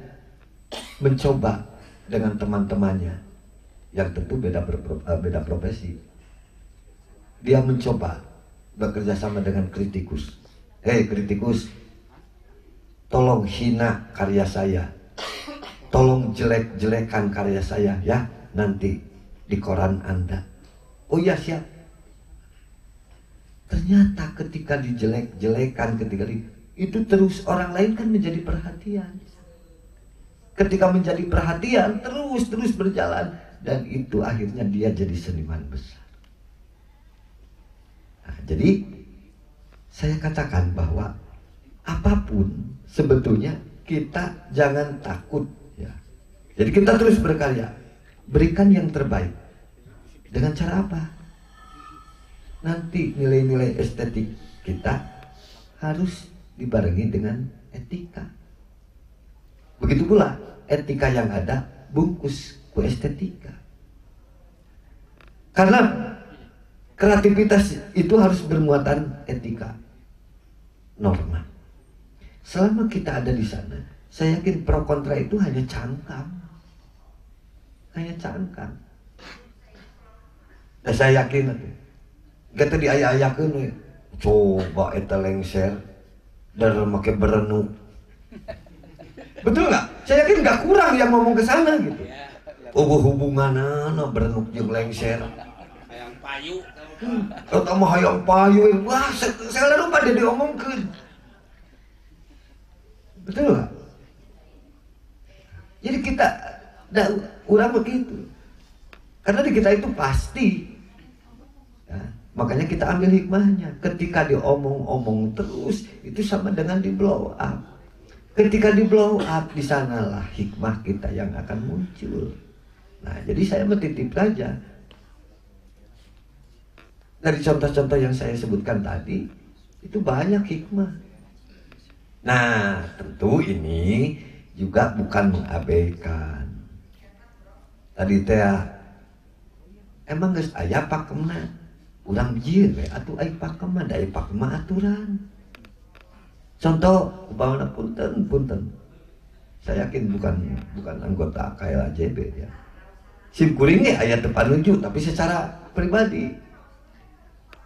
mencoba dengan teman-temannya, yang tentu beda profesi. Dia mencoba bekerja sama dengan kritikus. "Hei kritikus, tolong hina karya saya, tolong jelek-jelekan karya saya ya nanti di koran Anda." "Oh iya siap." Ternyata ketika dijelek-jelekan, ketika itu terus orang lain kan menjadi perhatian. Ketika menjadi perhatian terus berjalan dan itu akhirnya dia jadi seniman besar. Nah, jadi saya katakan bahwa apapun sebetulnya kita jangan takut ya. Jadi kita terus berkarya, berikan yang terbaik. Dengan cara apa? Nanti nilai-nilai estetik kita harus dibarengi dengan etika. Begitu pula etika yang ada bungkus ku estetika. Karena kreativitas itu harus bermuatan etika, norma. Selama kita ada di sana, saya yakin pro kontra itu hanya cangkang. Hanya cangkang. Dan saya yakin itu. Kita diayak-ayakeun, coba eta lengser dan make berenuk. Betul nggak? Saya yakin nggak kurang yang ngomong ke sana gitu. Oh, hubunganana berenuk jeung lengser. Hayang payu. Eta mah hayang payu. Wah, segala rupa dia diomongkeun. Betul nggak? Jadi kita urang begitu. Karena di kita itu pasti. Ya, makanya kita ambil hikmahnya. Ketika diomong-omong terus, itu sama dengan di blow up. Ketika di blow up, di sanalah hikmah kita yang akan muncul. Nah, jadi saya menitip saja. Dari contoh-contoh yang saya sebutkan tadi, itu banyak hikmah. Nah, tentu ini juga bukan mengabaikan. Tadi teh emang geus aya pakemna. Urang jieun we atuh ai pakem mah, da ai pakem mah aturan. Contoh upamana punten punten. Saya yakin bukan bukan anggota KLAJB ya. Sim kuring ge aya teu panuju, tapi secara pribadi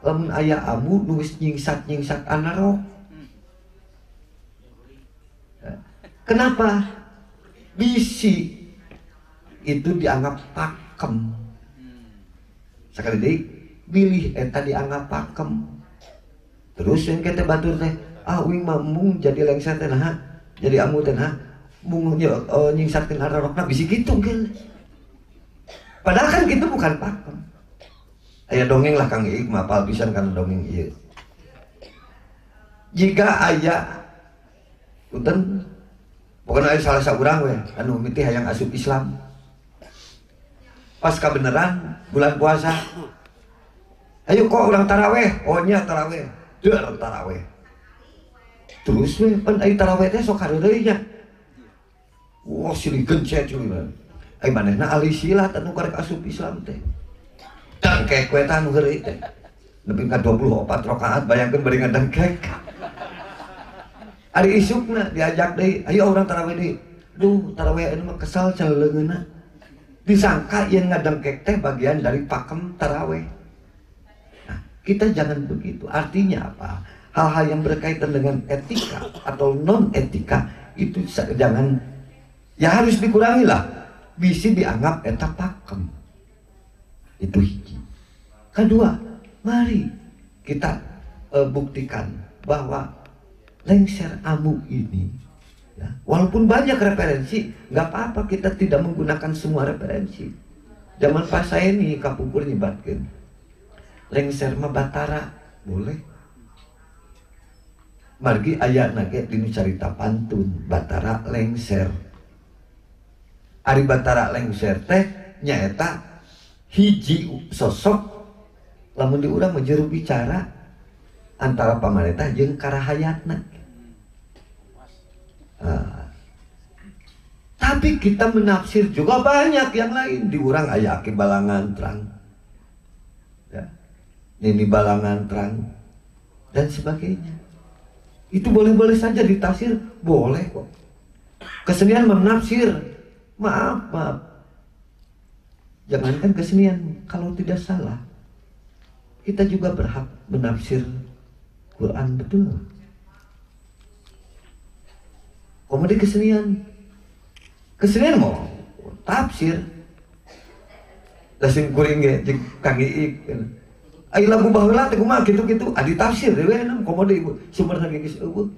lamun aya amu nu geus nyingsat-nyingsat anarok. Ya. Kenapa? Bisi itu dianggap pakem. Sekali deui bilih eta dianggap pakem. Terus yang kita batur teh, ah uing mah mung jadi lengser teh nah, jadi amu teh nah, mung nyingsatkeun ararokna bisi kitu kan. Padahal kan gitu bukan pakem. Aya dongeng lah Kang Iik mah apal pisan kana dongeng ieu. Jika aya punten pokona aya salah saurang we anu mimiti hayang asup Islam. Pas kabeneran bulan puasa. Ayo kok urang taraweh, oh nya taraweh, deur taraweh. Terus we pan ai taraweh teh sok hareureui nya. Wah silih gencet cuy. Ai manehna ahli silat anu karek asup Islam teh. Dengkek we tah nu heureuy teh. Nepi ka 24 rakaat bayangkeun bari ngadengkek. Ari isukna diajak deui, ayo urang taraweh deui. Duh, taraweh anu mah kesel cenah leungeunna. Disangka yen ngadengkek teh bagian dari pakem taraweh. Nah, kita jangan begitu. Artinya apa? Hal-hal yang berkaitan dengan etika atau non etika itu jangan, ya harus dikurangi lah. Bisa dianggap eta pakem. Itu hiji. Kedua, mari kita buktikan bahwa lengser amu ini, ya, walaupun banyak referensi, nggak apa-apa kita tidak menggunakan semua referensi. Zaman pas saya nih kapungkur nyebatkeun lengser mah Batara boleh. Margi ayana ge dinu carita pantun Batara lengser. Ari Batara lengser teh nyaeta hiji sosok lamun di urang mah juru bicara antara pamarentah jeung karahayatna. Tapi kita menafsir juga banyak yang lain. Di urang aya Aki Balangantrang, ya, Nini Balangantrang, dan sebagainya. Itu boleh-boleh saja ditafsir, boleh kok. Kesenian menafsir, maaf, maaf. Jangankan kesenian, kalau tidak salah, kita juga berhak menafsir Quran, betul. Komedi kesenian, kesenian mau tafsir. Lah sing kuring ge jeung Kang Iik. Ai lagu baheula teh kumaha kitu-kitu, adi tafsir deui komodo ibu sumberna ge geus eueuh.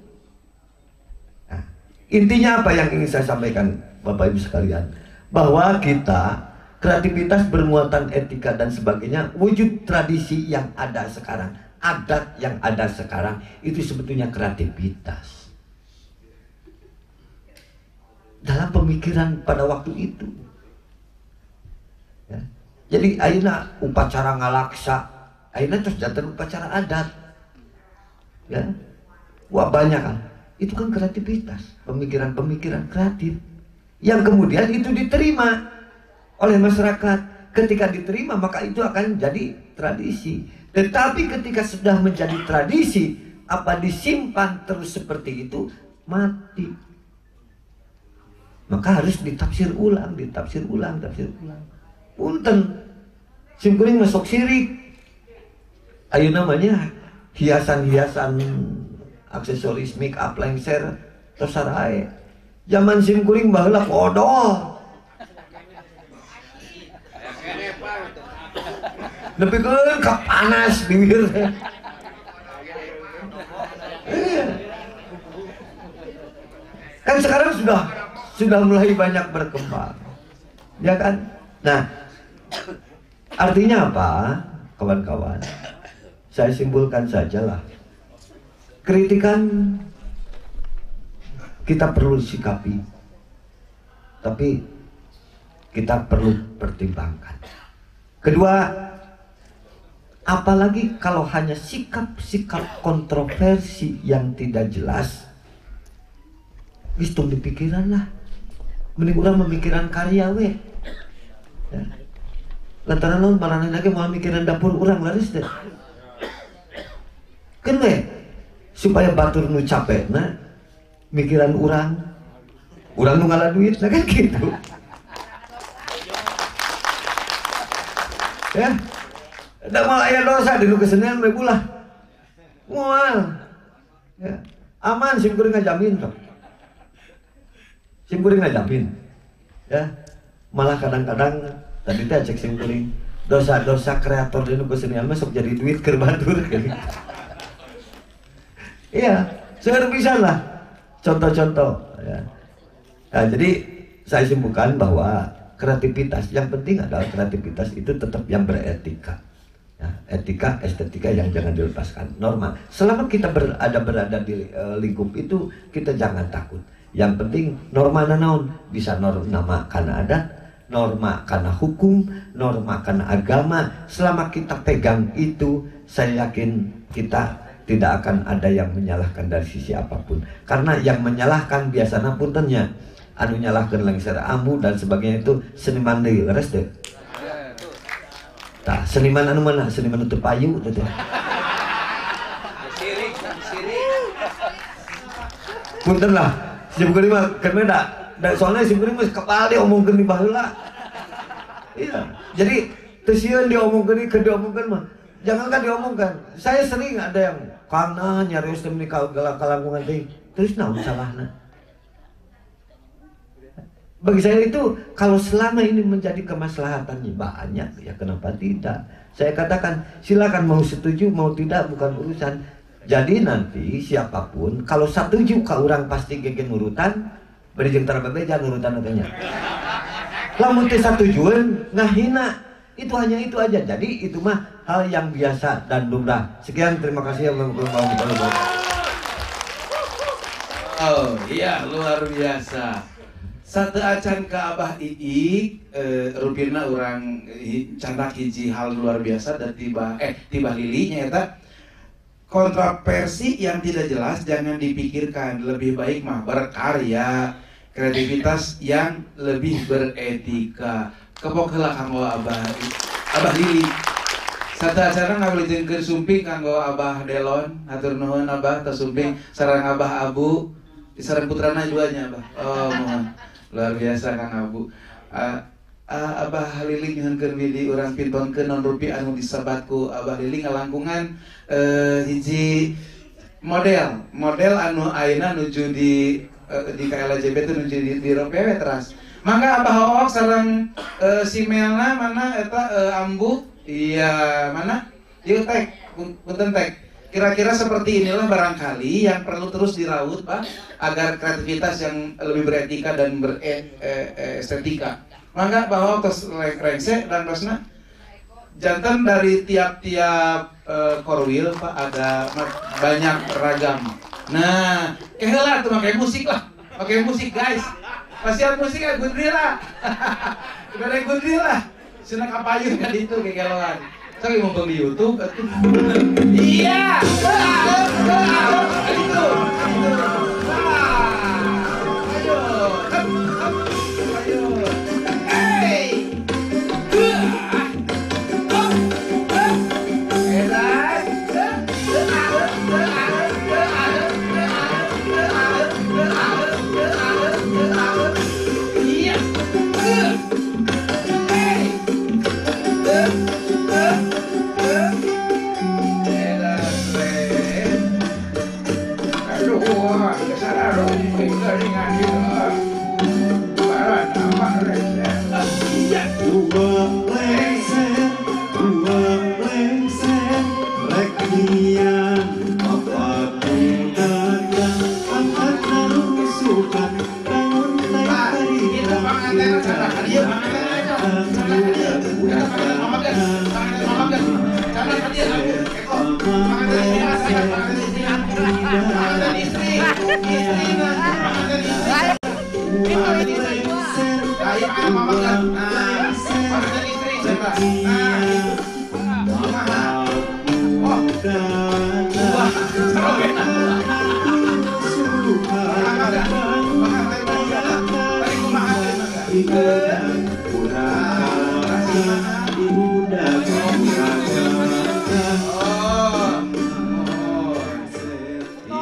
Nah, intinya apa yang ingin saya sampaikan Bapak Ibu sekalian, bahwa kita kreativitas bermuatan etika dan sebagainya, wujud tradisi yang ada sekarang, adat yang ada sekarang itu sebetulnya kreativitas dalam pemikiran pada waktu itu. Ya. Jadi ayeuna upacara ngalaksa, ayeuna terus janten upacara adat. Ya. Wah banyak kan. Itu kan kreativitas, pemikiran-pemikiran kreatif yang kemudian itu diterima oleh masyarakat. Ketika diterima maka itu akan jadi tradisi. Tetapi ketika sudah menjadi tradisi, apa disimpan terus seperti itu, mati. Maka harus ditafsir ulang, ditafsir ulang, tafsir ulang. Punten, sim kuring masuk sirik. Ayo namanya hiasan-hiasan aksesoris make up lengser tos sarae. Zaman sim kuring baheula kodol. Nepikeun ka panas bibir teh. Kan sekarang sudah mulai banyak berkembang, ya kan? Nah, artinya apa, kawan-kawan? Saya simpulkan sajalah. Kritikan kita perlu sikapi, tapi kita perlu pertimbangkan. Kedua, apalagi kalau hanya sikap-sikap kontroversi yang tidak jelas, Geus tong dipikiran lah. Mending urang memikiran karya we. Ya. Lantaran lamun maranehna ge moal mikiran dapur urang laris teh. Keun we supaya batur nu capekna mikiran urang. Urang nu ngala duit nah kan gitu. Ya. Da moal aya dosa di nu kesenian we ulah. Moal. Ya. Aman sim kuring ngajamin tok. Sim kuring ngajamin. Ya. Malah kadang-kadang tadi teh cek sim kuring dosa-dosa kreator di nu kesenian mah sok jadi duit keur batur gitu. Iya, seueur pisan lah contoh-contoh ya. Nah, jadi saya simpulkan bahwa kreativitas yang penting adalah kreativitas itu tetap yang beretika. Ya, etika, estetika yang jangan dilepaskan. Norma. Selama kita berada di lingkup itu, kita jangan takut. Yang penting norma naon, bisa norma karena adat, norma karena hukum, norma karena agama. Selama kita pegang itu, saya yakin kita tidak akan ada yang menyalahkan dari sisi apapun. Karena yang menyalahkan biasanya puntennya, anu nyalahkan lengser ambu dan sebagainya itu seniman deui, leres teu? Tah, seniman anu mana? Seniman itu payu teh. Punten lah, sim kuring mah keun da, soalnya sim kuring mah kepal diomongkeun di baheula. Iya, jadi teu sieun diomongkeun keur diomongkeun mah. Jangankan diomongkan, saya sering ada yang karena nyarios teh meuni kalangkungan teh, terus naon salahna? Bagi saya itu kalau selama ini menjadi kemaslahatannya banyak, ya kenapa tidak? Saya katakan silakan mau setuju mau tidak bukan urusan. Jadi nanti siapapun kalau setuju ka urang pasti gegen nurutan, bari jeung tara bebeja nurutan teh nya. Lamun teu satujueun ngahina. Itu hanya itu aja. Jadi itu mah hal yang biasa dan lumrah. Sekian, terima kasih. Oh iya, luar biasa. Satu acan ke Abah Iik, rupina orang candak hiji hal luar biasa dan tiba lilinya eta kontroversi yang tidak jelas jangan dipikirkan, lebih baik mah berkarya, kreativitas yang lebih beretika. Kepok heula kanggo Abah Lili. Satu acara ngawilujengkeun sumping kanggo Abah Delon, hatur nuhun Abah tos sumping sareng Abah Abu, sareng putrana juga nya Abah. Oh mohon. Luar biasa Kang Abu. Abah Lili nyuhunkeun widi urang pintonkeun naon rupi anu disebat ku Abah Lili ngalangkungan hiji model anu ayeuna nuju di KLJB teh nuju di ropewe teras. Mangga Abah Hook sareng si Melna mana eta Ambu? Iya, mana? Ieu tek, punten tek. Kira-kira seperti inilah barangkali yang perlu terus diraut, Pak, agar kreativitas yang lebih beretika dan berestetika. Mangga Abah Hook tos rengse dan tosna. Jantan dari tiap-tiap korwil, Pak, ada banyak ragam. Nah, keheula tuh pakai musik lah. Pakai musik, guys. Pasian musik ya gundri lah. Udah gundri lah. Sina kapayun kan itu kegeloan. Saya mau di YouTube. Iya. Itu. Ayo. Ayo. Hey.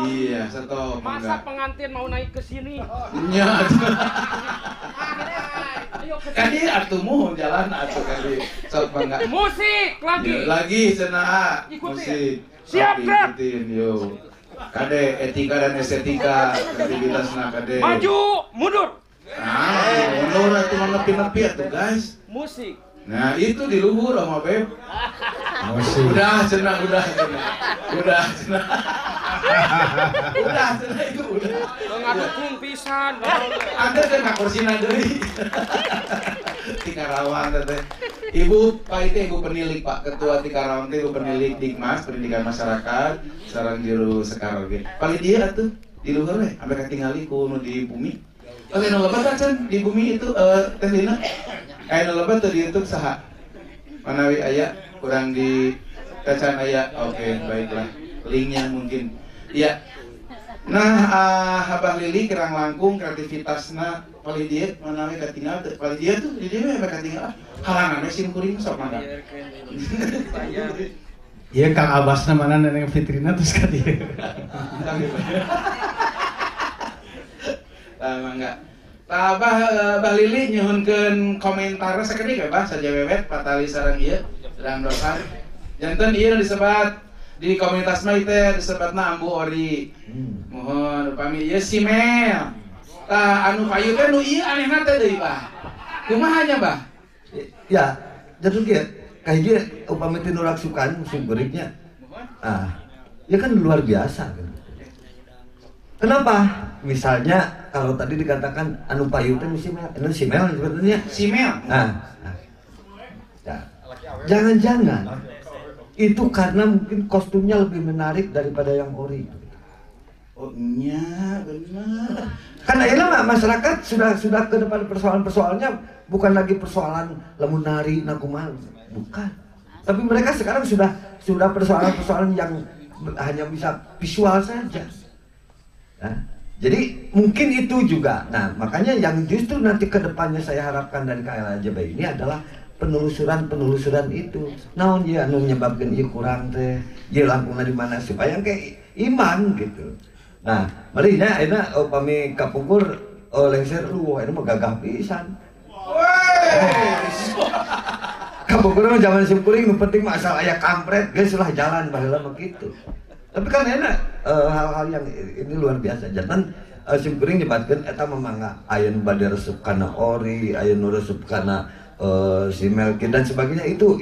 Iya, stop. Masa pengantin mau naik ke sini? Iya. Kadi atuh muhun jalan atuh kadi. Sok mangga. Musik lagi. Lagi cenah. Musik. Siap, gerak. Ikutin yo. Kade etika dan estetika kreativitasna kade. Maju, mundur. Nah, mundur atuh mah nepi-nepi atuh guys. Musik. Nah, itu di luhur sama Beb. Musik. Udah cenah, udah cenah. Udah cenah. Udah cenah itu udah. Ngadukung pisan. Anda kan ka kursina deui. Di Karawang teh. Ibu Pak itu ibu penilik Pak, ketua di Karawang teh ibu penilik Dikmas, Pendidikan Masyarakat, sareng juru sekar oge. Paling dia atuh di luhur we, sampai katingali ku nu di bumi. Oke, nu lebat acan di bumi itu teh Lina. Aya nu lebat teu di YouTube saha? Manawi aya kurang di tacan aya. Oke, baiklah. Linknya mungkin. Iya. Nah, Abah Lili kerang langkung kreativitasna paling dia manawi katinggal teu paling dia tuh di dieu we katinggal. Halangan we sim kuring sok mangga. Iya Kang Abbasna mana Neneng Fitrina terus ka dieu. Tah mangga. Tah Abah Abah Lili nyuhunkeun komentar sakedik we Bah sajawewet patali sareng ieu sedang dosan. Janten ieu nu disebat di komunitas mah teh disebatna Ambu Ori. Mohon upami ieu si Mel. Tah anu payu teh nu ieu anehna teh deui Bah. Kumaha nya Bah? Ya, jadi kieu kahiji upami teh nu raksukan sumbernya. Ah, ya kan luar biasa kan. Kenapa? Misalnya kalau tadi dikatakan anu payu teh si Mel, anu si Mel sebetulnya. Si Mel. Nah. Ya. Jangan-jangan itu karena mungkin kostumnya lebih menarik daripada yang ori. Oh iya, benar. Karena ini masyarakat sudah ke depan persoalan-persoalannya bukan lagi persoalan lamun nari nakumaha, bukan. Tapi mereka sekarang sudah persoalan-persoalan yang hanya bisa visual saja. Nah, jadi mungkin itu juga. Nah, makanya yang justru nanti ke depannya saya harapkan dari KLAJB ini adalah penelusuran-penelusuran itu. Naon ya anu menyebabkan ieu kurang teh, ieu langkungna di mana supaya kayak iman gitu. Nah, mari nya ayeuna upami kapungkur lengser lu eta mah gagah pisan. Kapungkur mah zaman simkuring nu penting mah asal aya kampret geus lah jalan baheula mah kitu. Tapi kan enak hal-hal yang ini luar biasa. Jangan simkuring nyebatkeun eta mah mangga aya nu bade resep kana ori, aya nu resep kana si Melkin dan sebagainya, itu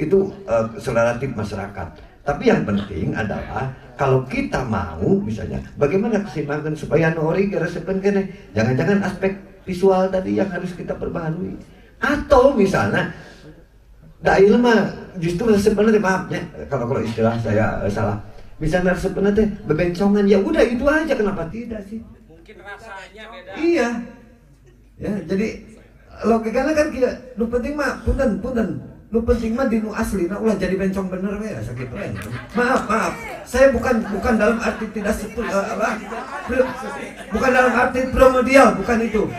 relatif masyarakat. Tapi yang penting adalah kalau kita mau misalnya bagaimana keseimbangan supaya nu ori resepeun keneh. Jangan-jangan aspek visual tadi yang harus kita perbaharui. Atau misalnya da ieu mah justru resepeun teh maaf nya kalau istilah saya salah. Misalnya resepeun teh bebencongan, ya udah itu aja, kenapa tidak sih? Mungkin rasanya beda. Iya. Ya, jadi logikanya kan kieu, nu penting mah punten punten. Nu penting mah di nu asli, nah ulah jadi bencong bener we sakitu we. Maaf, maaf. Saya bukan dalam arti tidak setuju apa? Bukan dalam arti primordial, bukan itu.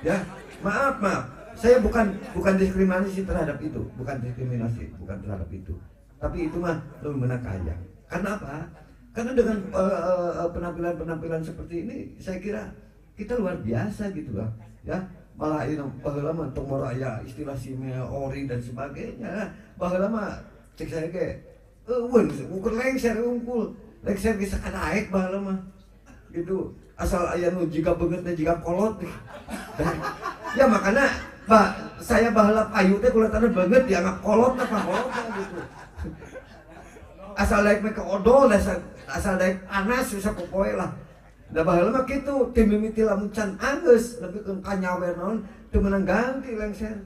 Ya, maaf, maaf. Saya bukan diskriminasi terhadap itu, bukan diskriminasi, bukan terhadap itu. Tapi itu mah lebih menang kaya. Karena apa? Karena dengan penampilan-penampilan seperti ini, saya kira kita luar biasa gitu lah, ya. Malah ini baheula mah tong moro aya istilah simel, ori dan sebagainya. Baheula mah cek saya ge eueun ukur lengser unggul, lengser geus sakadaek baheula mah. Gitu. Asal aya nu jiga beungeutna jiga kolot. Dan, ya makanya bah, saya baheula payu teh kulatana beungeut dianggap kolot apa kolot gitu. Asal daek mah ke odol, asal daek panas susah popoe lah. Da baheula mah kitu, tim mimiti lamun can anggeus nepikeun ka nyawer naon teu meunang ganti lengser.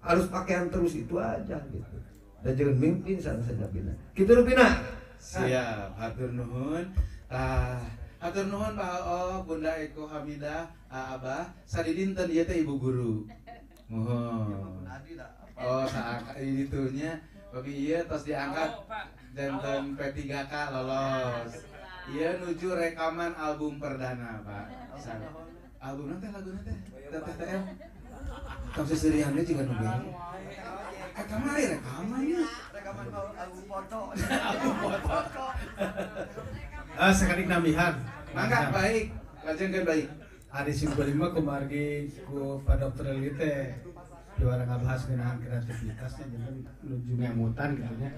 Harus pakaian terus itu aja gitu. Dan jangan mimpin sana saja bina. Kitu rupina. Siap, hatur nuhun. Hatur nuhun Pak O, Bunda Eko Hamidah, Abah, sadidinten ieu teh ibu guru. Mohon. Oh, saat itunya bagi ieu tos diangkat janten P3K lolos. Iya nuju rekaman album perdana Pak. Album nanti lagu nanti TTL. Tong seseriannya juga nunggu. Kamari rekamannya. Rekaman album foto. Album foto. Sekali nambihan. Mangga baik, lajengkeun baik. Ari simkuring mah kumargi ku Pak Dr. Lili teh juara ngabahas ngeunaan kreativitasnya janten nuju ngemutan gitu nya.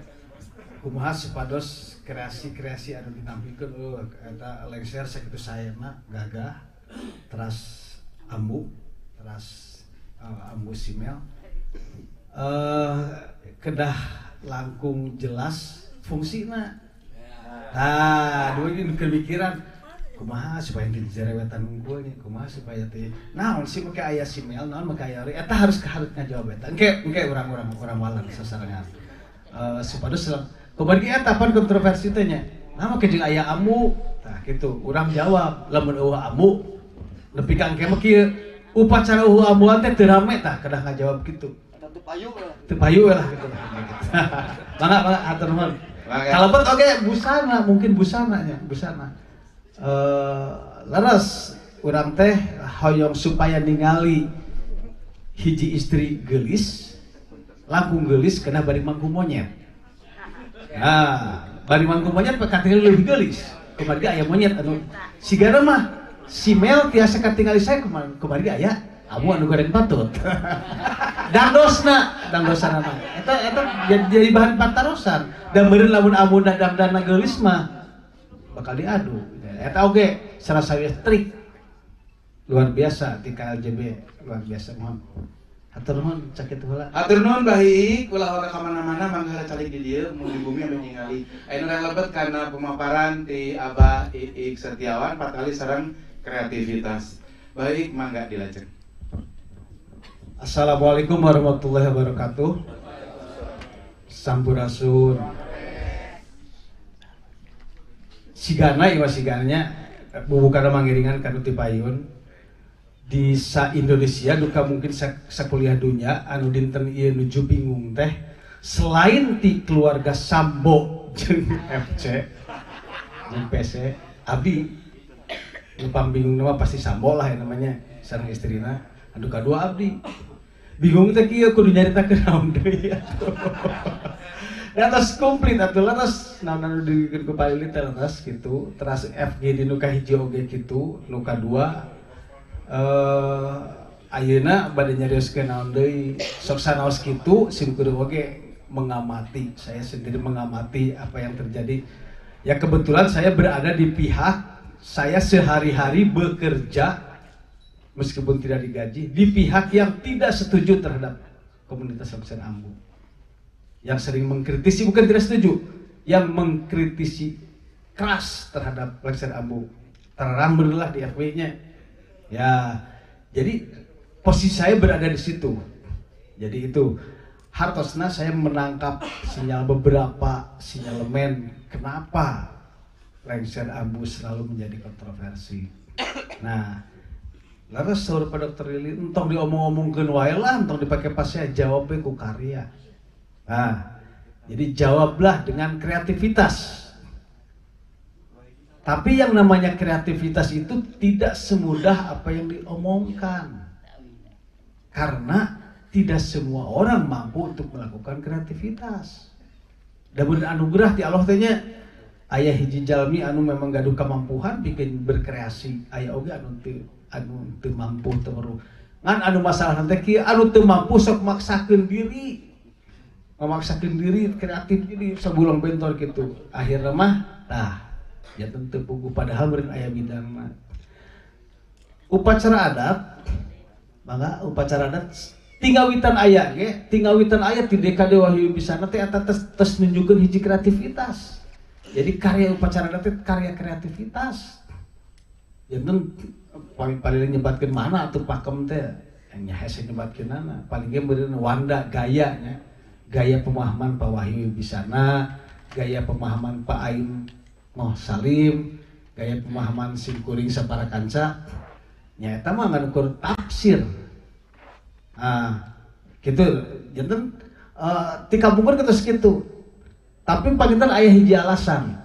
Kumaha supados kreasi-kreasi anu ditampilkeun eueuh eta lengser sakitu saena gagah teras ambu teras ambu simel kedah langkung jelas fungsina. Nah, dulu ini kepikiran kumaha supaya teu jerewetan unggul nya, kumaha supaya teh naon sih make aya simel, naon make aya eta harus ngajawab eta. Engke urang-urang urang walan sasarengan. Supados kumargi eta pan kontroversi teh nya. Nah make jeung aya ambu, tah kitu. Urang jawab lamun eueuh ambu nepi ka engke mah kieu upacara eueuh ambuan teh teu rame tah kedah ngajawab kitu. Teu payu lah. Teu payu lah gitu. Mangga mangga hatur nuhun. Kalebet oge busana, mungkin busananya, busana. Leres urang teh hoyong supaya ningali hiji istri geulis, langkung geulis kena bari mangku monyet. Nah, bari mangku monyet katingali leuwih geulis. Kumargi aya monyet anu sigana mah si Mel tiasa katingali saya kumargi aya abu anu goreng patut. Dangdosna, dangdosana mah. Eta eta jadi bahan patarosan. Dan meureun lamun amun dangdana geulis mah bakal diadu. Eta oge salah sawios trik luar biasa di KLJB, luar biasa mohon. Hatur nuhun sakitu heula. Hatur nuhun baik, ulah ora ka mana-mana mangga calik di dieu mun di bumi ame ningali. Aya nu lebet kana pemaparan ti Abah Iik Setiawan patali sareng kreativitas. Baik, mangga dilajeng. Assalamualaikum warahmatullahi wabarakatuh. Sampurasun. Sigana ieu sigananya bubukana mangiringan ka nu ti payun. Di sa Indonesia duka mungkin sakuliah dunya anu dinten ieu nuju bingung teh selain ti keluarga Sambo jeung FC jeung PC abdi nu pambingung mah pasti Sambo lah ya namanya sareng istrina anu kadua abdi bingung teh kieu kudu nyaritakeun naon deui atuh. Lantas komplit atuh lantas naon anu dieukeun ku Pak teh lantas kitu teras FG di nu kahiji oge kitu nu kadua ayeuna bade nyarioskeun naon deui sok sanaos kitu simkuring oge mengamati, saya sendiri mengamati apa yang terjadi. Ya kebetulan saya berada di pihak saya sehari-hari bekerja meskipun tidak digaji di pihak yang tidak setuju terhadap komunitas lengser ambu. Yang sering mengkritisi, bukan tidak setuju, yang mengkritisi keras terhadap lengser ambu. Terang benerlah di FW-nya. Ya, jadi posisi saya berada di situ. Jadi itu hartosna saya menangkap sinyal beberapa sinyalemen kenapa lengser ambu selalu menjadi kontroversi. Nah, lalu saur Pak Dr. Lili entong diomong-omongkeun wae lah, entong dipake pasnya jawabnya ku karya. Nah, jadi jawablah dengan kreativitas. Tapi yang namanya kreativitas itu tidak semudah apa yang diomongkan. Karena tidak semua orang mampu untuk melakukan kreativitas. Dan anugerah ti Allah teh nya aya hiji jalmi anu memang gaduh kemampuan bikin berkreasi, aya oge anu teu mampu teu perlu. Ngan anu masalah teh kieu anu teu mampu sok maksakeun diri. Memaksakeun diri kreatif jadi sabulong bentor gitu. Akhirna mah tah ya tentu pugu padahal meureun aya bidangna. Upacara adat mangga upacara adat tingawitan aya ge, tingawitan aya ti DKD Wahyu Wibisana teh eta tes nunjukkeun hiji kreativitas. Jadi karya upacara adat teh karya kreativitas. Janten paling nyebatkeun mana atuh pakem teh nya hese nyebatkeunana, paling ge meureun wanda gayanya. Gaya pemahaman Pak Wahyu Wibisana, gaya pemahaman Pak Aim Moh Salim, gaya pemahaman simkuring sapara kanca, nya eta mah ngan ukur tafsir. Ah, gitu. Janten ti kapungkur kitu kitu. Tapi panginten aya hiji alasan.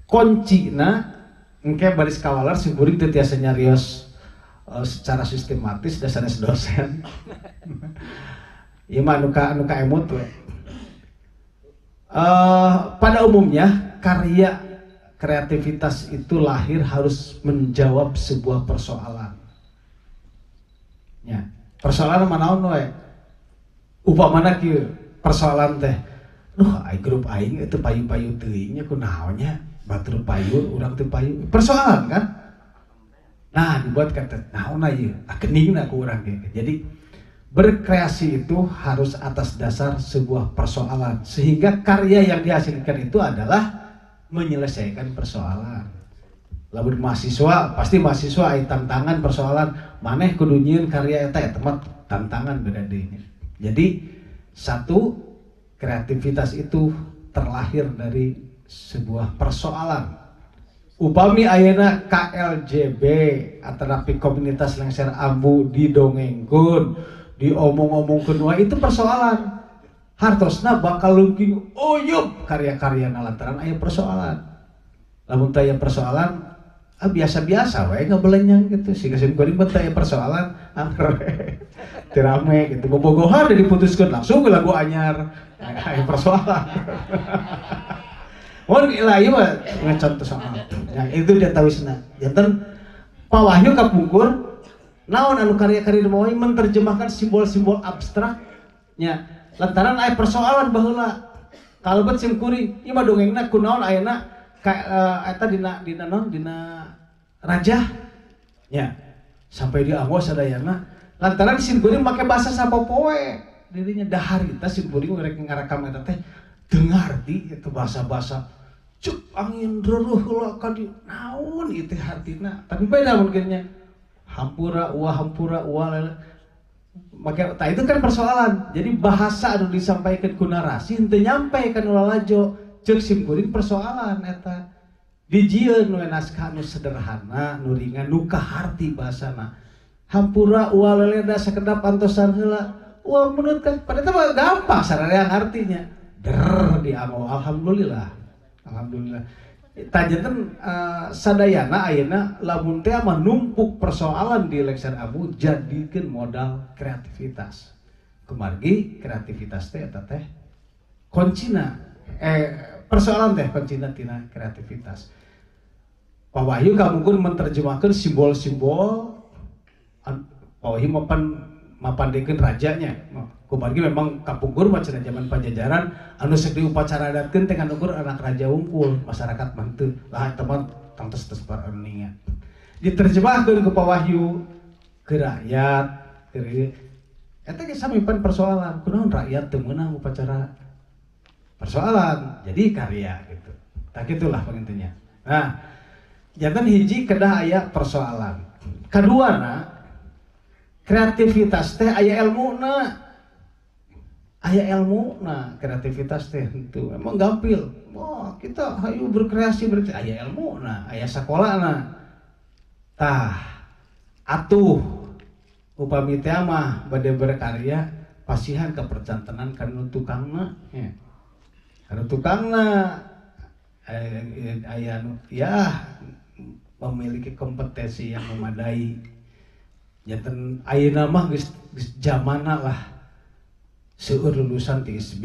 Kuncina engke baris kawalar simkuring teu tiasa nyarios secara sistematis da sanes dosen. Ieu mah anu ka emut we. Pada umumnya karya kreativitas itu lahir harus menjawab sebuah persoalan. Ya, persoalan manaon we? Upamana kieu persoalan teh, duh ai grup aing itu payu-payu teuing nya kunaon nya, batur payu urang teu payu. Persoalan kan? Nah, dibuat kata naon ieu? Ah geningna ku urang ge. Jadi berkreasi itu harus atas dasar sebuah persoalan, sehingga karya yang dihasilkan itu adalah menyelesaikan persoalan. Lamun mahasiswa, pasti mahasiswa aya tantangan persoalan, maneh kudu nyieun karya eta eta mah tantangan beda deui. Jadi satu, kreativitas itu terlahir dari sebuah persoalan. Upami ayeuna KLJB atanapi komunitas Lengser Ambu didongengkeun, diomong-omongkeun wae itu persoalan. Hartosna bakal lungking uyup karya-karya lantaran aya persoalan. Lamun teu aya persoalan, ah biasa-biasa wae ngabelenyang gitu. Siga sim kuring mah teu aya persoalan, angker teu rame gitu. Bobogohan diputuskeun langsung ke lagu anyar. Aya persoalan. Mun lah ieu mah ngacontoh soal. Nah, itu dia tawisna. Janten Pak Wahyu kapungkur naon anu karya-karya di menerjemahkan simbol-simbol abstrak nya lantaran aya persoalan baheula. Kalebet sim kuring ieu mah dongengna kunaon ayeuna eta dina dina naon dina raja nya sampai dianggo sadayana lantaran sim kuring make bahasa sapopoe dirinya dahar kita sim kuring rek ngarekam eta teh teu ngarti itu bahasa-bahasa cuk angin reureuh heula ka di naon ieu teh hartina tapi beda mungkinnya hampura uah lele. Maka itu kan persoalan. Jadi bahasa anu disampaikan ku narasi henteu nyampe ka nu lalajo. Ceuk sim kuring persoalan eta. Dijieun we naskah nu sederhana, nu ringan, nu kaharti bahasana. Hampura uah leleda sakedap antosan heula. Uah menurut kan pada eta mah gampang sararea artinya. Der dianggo alhamdulillah. Alhamdulillah. Tajanten sadayana ayeuna lamun teh mah numpuk persoalan di Lengser Ambu jadikeun modal kreativitas. Kumargi kreativitas teh eta teh kuncina persoalan teh kuncina tina kreativitas. Pak Wahyu kamungkur menerjemahkan simbol-simbol Pak Wahyu mapan mapandekeun rajanya. Kumargi memang kapungkur mah cenah zaman Pajajaran anu sok diupacara adatkeun teh ukur anak raja wungkul, masyarakat mah teu. Lah eta mah tangtos tos paraningan. Diterjemahkeun ku Pak Wahyu ke rakyat, ke eta ge sami pan persoalan, kunaon rakyat teu meunang upacara persoalan, jadi karya gitu. Tah kitulah pangintennya. Nah, janten hiji kedah aya persoalan. Kaduana kreativitas teh aya elmuna. Aya elmuna kreativitas teh henteu emang gampil. Wah, kita hayu berkreasi berarti aya elmuna, aya sakolana. Tah, atuh upami teh mah bade berkarya pasihan kepercantenan kana tukangna nya. Kana tukangna aya nu ya memiliki kompetensi yang memadai. Janten ayeuna mah geus jamana lah. Seueur lulusan ti ISB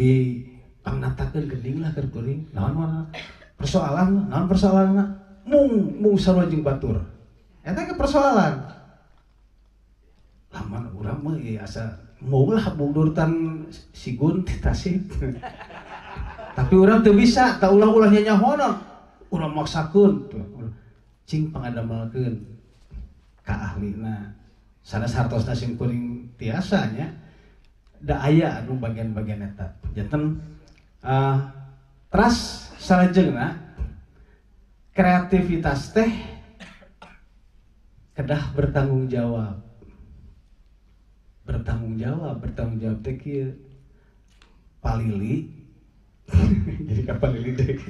pangnatakeun geuning lah keur kuring. Naon mana persoalan, naon persoalanna? Mung mung sarua jeung batur. Eta ge persoalan. Lamun urang mah ieu asa mung lah mungdurtan sigun ti Tasik. Tapi urang teu bisa, tah ulah-ulah nyanyahonan. Urang maksakeun. Cing pangadamelkeun ka ahlina. Sanes hartosna sim kuring tiasa nya. Da aya anu bagian-bagian eta. Janten teras salajengna kreativitas teh kedah bertanggung jawab. Bertanggung jawab teh kieu. Palili jadi ka palili teh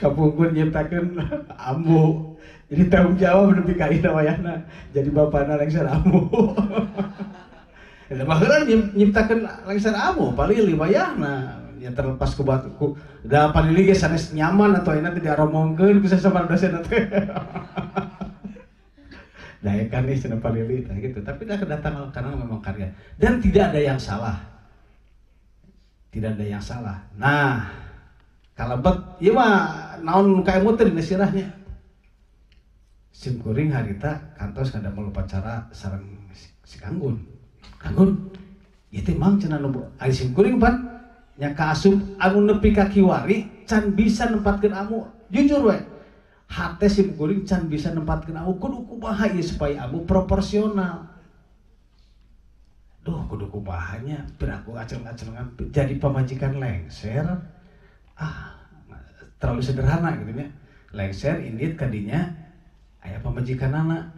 kapungkur nyiptakeun ambu. Jadi tanggung jawab nepi ka ieu wayahna jadi bapana Lengser Ambu. Baheula nyiptakeun Lengser Ambu palili wayahna ya terlepas ku batu ku da palili ge sanes nyaman atau enak teh diaromongkeun ku sasama dosen teh. Daekan nih cenah palili tah gitu. Tapi dah kedatangan karena memang karya dan tidak ada yang salah. Tidak ada yang salah. Nah, kalebet ieu mah naon nu kaemut teh dina sirahnya. Sim kuring harita kantos ngadamel upacara sareng si Kanggun. Kanggun ieu teh mang cenah nu ari sim kuring pan nya kaasup anu nepi ka kiwari can bisa nempatkeun amu. Jujur we. Hate sim kuring can bisa nempatkeun amu kudu kumaha ieu supaya amu proporsional. Duh kudu kumahanya piraku aceng-acengan jadi pamajikan lengser. Ah terlalu sederhana gitu nya. Lengser indit kadinya aya pamajikanana.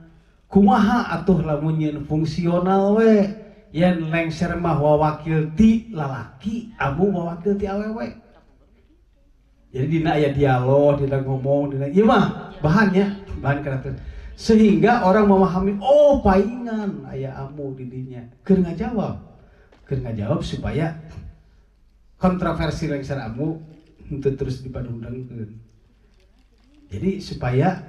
Kumaha atuh lamun nyeun fungsional we. Yen lengser mah wawakil ti lalaki, amu wawakil ti awewe. Jadi dina aya dialog, dina ngomong, dina ieu mah bahannya, bahan kreatif. Sehingga orang memahami, oh paingan aya amu di dinya. Keur ngajawab supaya kontroversi lengser amu henteu terus dipadundangkeun. Jadi supaya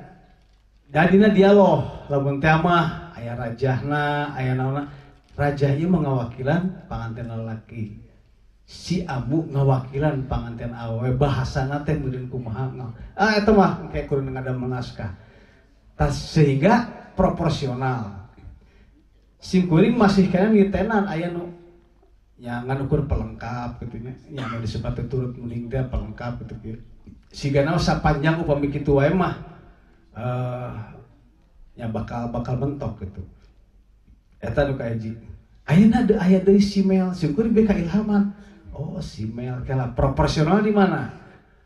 dadina dialog, lamun teh mah aya rajahna, aya naonna. Raja ieu ngawakilan panganten lalaki. Si amu ngawakilan panganten awewe, bahasana teh meureun kumaha. Ah eta mah kayak kudu ngadamel naskah. Tas sehingga proporsional. Sim kuring masih kena nitenan aya nu nya ngan ukur pelengkap kitu nya. Nya nu disebut turut mending teh pelengkap kitu kieu. Sigana sapanjang upami kitu wae mah nya bakal mentok gitu. Eta nu kahiji. Ayeuna deui aya deui si Mel, syukur be kailhaman. Oh, si Mel kela proporsional di mana?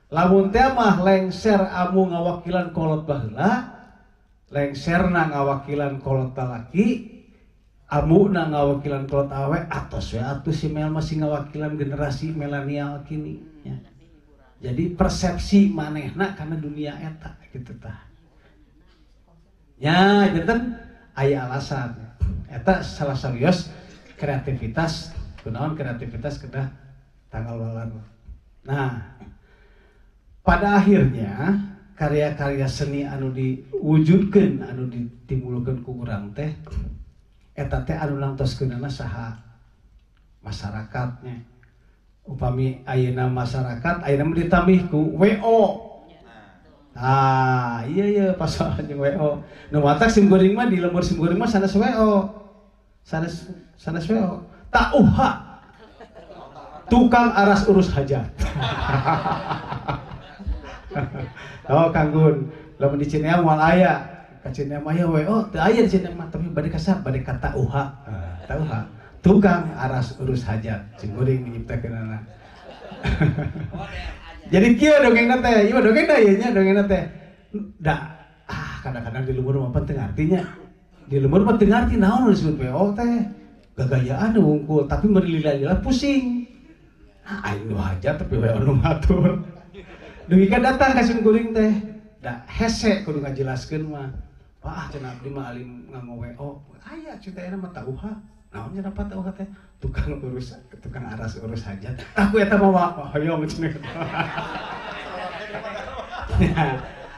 Lamun teh mah lengser amu ngawakilan kolot baheula, lengserna ngawakilan kolot lalaki, amuna ngawakilan kolot awe, atos we atuh si Mel masih ngawakilan generasi milenial kini ya. Jadi persepsi manehna karena dunia eta gitu tah. Ya, janten aya alasan. Eta salah serius kreativitas, kunaon kreativitas kedah tanggal walar. Nah, pada akhirnya karya-karya seni anu diwujudkeun, anu ditimbulkeun ku urang teh eta teh anu nangtoskeunana saha masyarakatnya. Upami ayeuna masyarakat ayeuna mah ditambih ku WO. Ah, iya iya pasal jeung WO. Nu matak sim kuring mah di lembur sim kuring mah sanes WO. Sanes sanes WO. Tauha. Tukang aras urus hajat. Oh, Kanggun, lamun di Cineam moal aya. Ka Cineam aya WO, teu aya di Cineam mah tapi bade kasab bade ka tauha. Tauha. Tukang aras urus hajat. Sim kuring nyiptakeunana. Jadi kieu dongengna teh, ieu dongeng da ieu nya dongengna teh. Da ah kadang-kadang di lembur mah teu ngartinya. Di lembur mah teu ngarti naon nu disebut WO teh. Gagayaan wungkul tapi meuli lila-lila pusing. Nah, aing nu hajat tapi WO nu ngatur. Dugi ka datang ka sim kuring teh. Da hese kudu ngajelaskeun mah. Wah cenah abdi mah alim nganggo WO. Aya cita mah tauha. Naon nya dapat tauha teh? Tukang urus, tukang aras urus hajat. Aku eta mah hoyong cenah.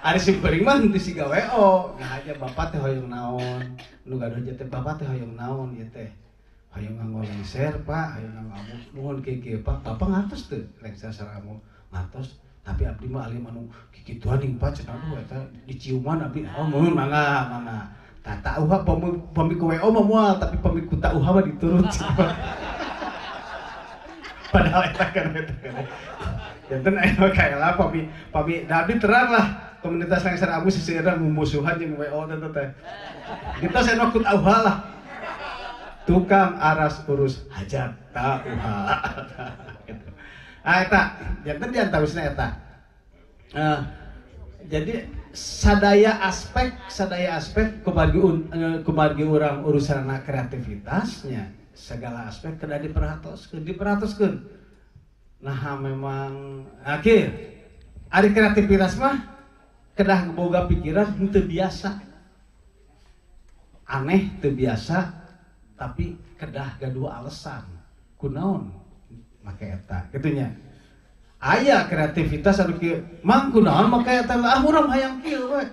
Ari sim kuring mah henteu siga WO. Ngahaja bapak teh hoyong naon? Nu gaduh hajat teh bapak teh hoyong naon ieu teh? Hoyong nganggo lengser Pak, hoyong nganggo amu. Nuhun kieu-kieu Pak. Bapak ngartos teu lengser sareng amu? Ngartos. Tapi abdi mah alim anu kikituan ning Pak cenah aduh eta diciuman abdi. Oh muhun mangga mangga. Tah tauha pami ku WO mah moal tapi pami ku tauha mah diturut. Padahal eta kan eta kan. Janten aya kaela pami pami da abdi terang lah komunitas lengser amu seseueurna mumusuhan jeung WO teh teh. Kita seno ku tauha lah. Tukang aras urus hajat tauha. Gitu. Ah eta janten diantawisna eta. Jadi sadaya aspek kumargi urang urusanna kreativitasnya segala aspek kedah diperhatoskeun. Nah memang akhir ari kreativitas mah kedah boga pikiran henteu biasa. Aneh teu biasa tapi kedah gaduh alasan kunaon make eta kitu nya. Aya kreativitas anu kieu mang kunaon make eta ah urang hayang kieu we.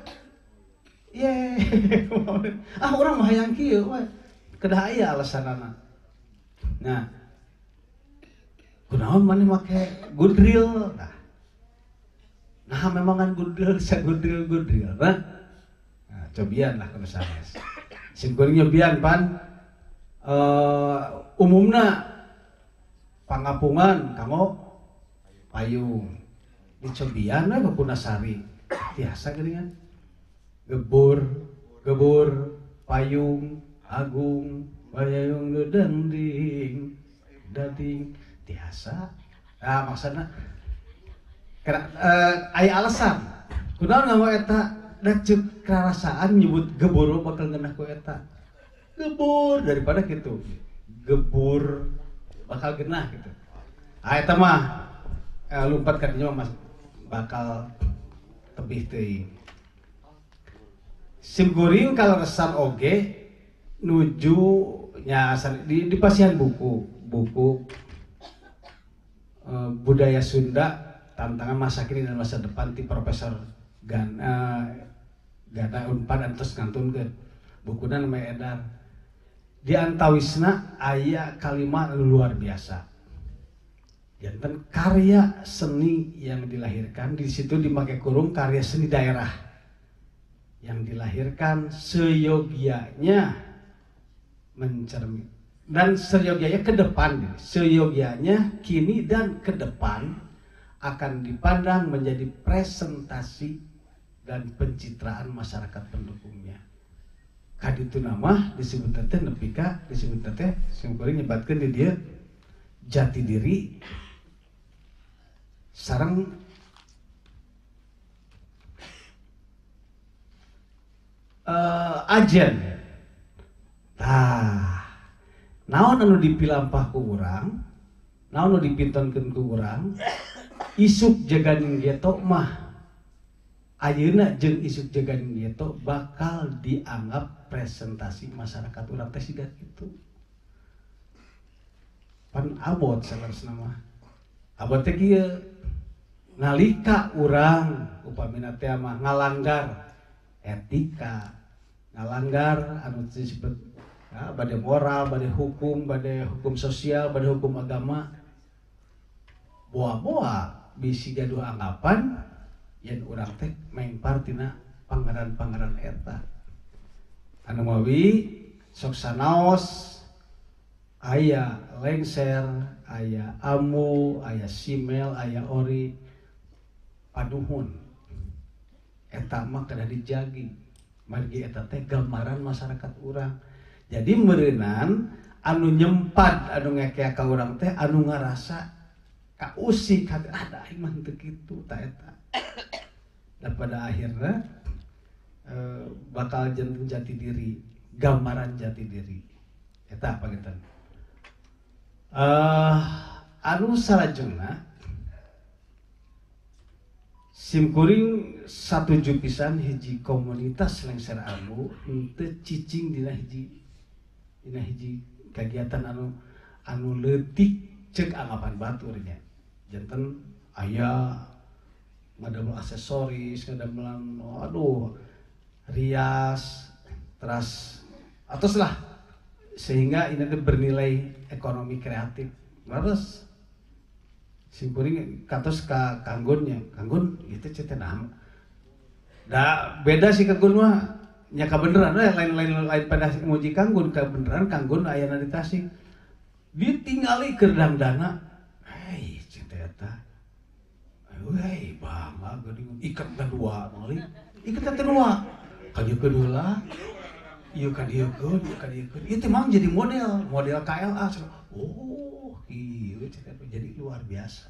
Ye. Ah urang mah hayang kieu we. Kedah aya alasanana. Nah, kunaon maneh make gudril tah. Nah memang kan gudril sagudril-gudril nah. Nah, cobian lah kalau sanes. Sim kuring nyobian pan umumna pangapungan kanggo payung. Dicobian we ka Punasari. Tiasa geuningan. Gebur, gebur, payung, agung, payung dending, dading, tiasa. Nah, maksudna kena aya alasan. Kunaon nganggo eta? Da ceuk karasaan nyebut gebur bakal ngeunah ku eta. Gebur daripada kitu. Gebur bakal genah gitu. Ah eta mah lumpat ka dinya mah bakal tebih teuing. Sim kuring kaleresan oge nuju nya di pasihan buku budaya Sunda tantangan masa kini dan masa depan ti Profesor Gana Unpad antos ngantunkeun bukuna namanya edar. Di antawisna aya kalimat luar biasa. Janten karya seni yang dilahirkan di situ dimakai kurung karya seni daerah yang dilahirkan seyogianya mencermin dan seyogianya ke depan, seyogianya kini dan ke depan akan dipandang menjadi presentasi dan pencitraan masyarakat pendukungnya. Kaditu nama disebut teh nepi ka disebut teh sim kuring nyebatkeun di dieu jati diri sareng ajen. Tah, naon anu dipilampah ku urang, naon anu dipintonkeun ku urang, isuk jaganing geto mah ayeuna jeung isuk jaganing geto bakal dianggap presentasi masyarakat urang teh siga kitu. Pan abot saleresna mah. Abot teh kieu nalika urang upamina teh mah ngalanggar etika, ngalanggar anu disebut ya, bade moral, bade hukum sosial, bade hukum agama. Boa-boa bisi gaduh anggapan yen urang teh mengpar tina pangeran-pangeran eta. Anu mawi sok sanaos aya lengser, aya amu, aya simel, aya ori panuhun. Eta mah kedah dijagi. Margi eta teh gambaran masyarakat urang. Jadi meureunan anu nyempad anu ngekea ka urang teh anu ngarasa kausik hati ah da aing mah henteu kitu ta eta. Dan pada akhirnya bakal janten jati diri, gambaran jati diri. Eta apa gitu. Anu salajengna sim kuring satuju pisan hiji komunitas lengser ambu henteu cicing dina hiji kegiatan anu leutik ceuk anggapan baturnya. Janten aya ngadamel aksesoris, ngadamel aduh rias, teras atos lah sehingga ini tuh bernilai ekonomi kreatif. Terus sim kuring katos ka kanggunnya, kanggun itu cete nama. Da beda sih kanggun mah nya kabeneran we lain pada muji kanggun kabeneran kanggun ayana di Tasik. Ditingali keur dangdana, hei cete eta. Hei bangga geuning ikat dua meuli. Ikat dua. Kadieukeun heula. Ieu kadieukeun, ieu kadieukeun. Ieu teh mang jadi model KLA. Oh, ieu cete jadi luar biasa.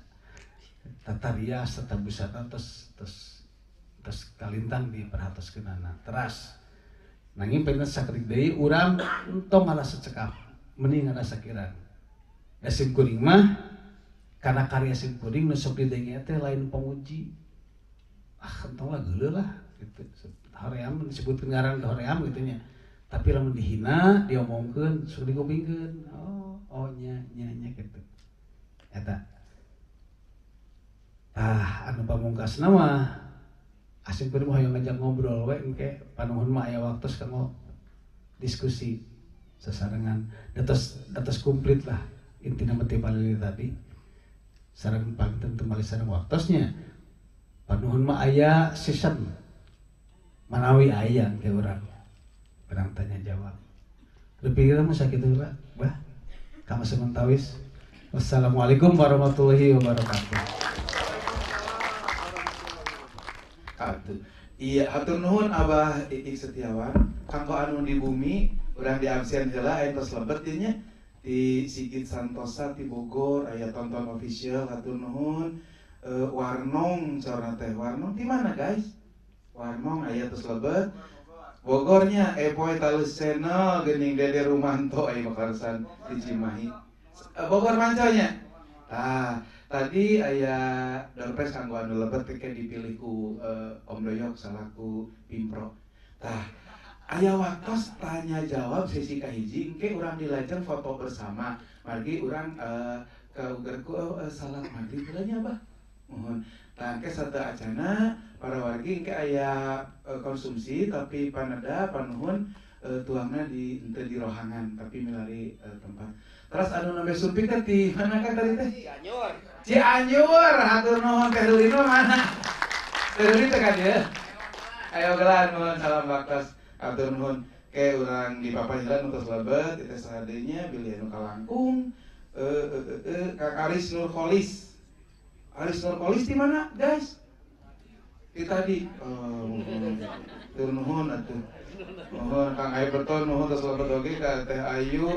Tata rias, tata busana terus kalintang diperhatoskeunana. Teras. Nanging pengen sakedik deui urang entong ngarasa cekap, mending ngarasa kirang. Da sim kuring mah karena karya sim kuring nu sok didenge teh lain pemuji. Ah, entong lah geuleuh lah gitu. Hoream disebutkeun ngaran hoream gitu nya. Tapi lamun dihina, diomongkeun, sok dikupingkeun. Oh nya nya nya gitu. Eta. Tah anu pamungkasna mah asing kuring mah hoyong ngajak ngobrol we engke panuhun mah aya waktu kanggo diskusi sesarengan datos komplit lah intina mah teh palili tadi sareng panten teu malih sareng waktosnya. Panuhun mah aya season manawi aya ke urang. Urang tanya jawab. Lebih kira mah sakitu lah, bah. Kama sementawis. Wassalamualaikum warahmatullahi wabarakatuh. Atuh. Iya, hatur nuhun Abah Iik Setiawan. Kanggo anu di bumi, urang di absen heula aya tos lebet ieu nya. Di Sigit Santosa di Bogor aya tonton official hatur nuhun. Warnong saurna teh. Warnong di mana, guys? Warnong aya tos lebet. Bogornya Epoy Talus Channel geuning Dede Rumanto aya makarsan di Cimahi. Bogor manconya. Tah, tadi aya doorprize kanggo anu lebet teh dipilih ku Om Doyok salaku Pimpro. Tah, aya waktos tanya jawab sesi kahiji engke urang dilajeng foto bersama. Margi urang kaugerku salat maghrib heula nya Abah. Mohon. Tah engke sateuacana para wargi engke aya konsumsi tapi paneda panuhun tuangna di henteu di rohangan tapi milari tempat. Terus anu nembe sumping teh di mana kan tadi teh? Cianjur. Cianjur, hatur nuhun Teh Rulino mana? Teh Rulino teh ka dieu. Ayo gelan nuhun salam baktos. Hatur nuhun. Ke urang di papahilan nu tos lebet ieu teh sadeunya bilih anu kalangkung Kang Aris Nur Kholis. Aris Nur Kholis di mana, guys? Di tadi. Hatur nuhun atuh. Nuhun Kang Aiberton nuhun tos lebet oge ka Teh Ayu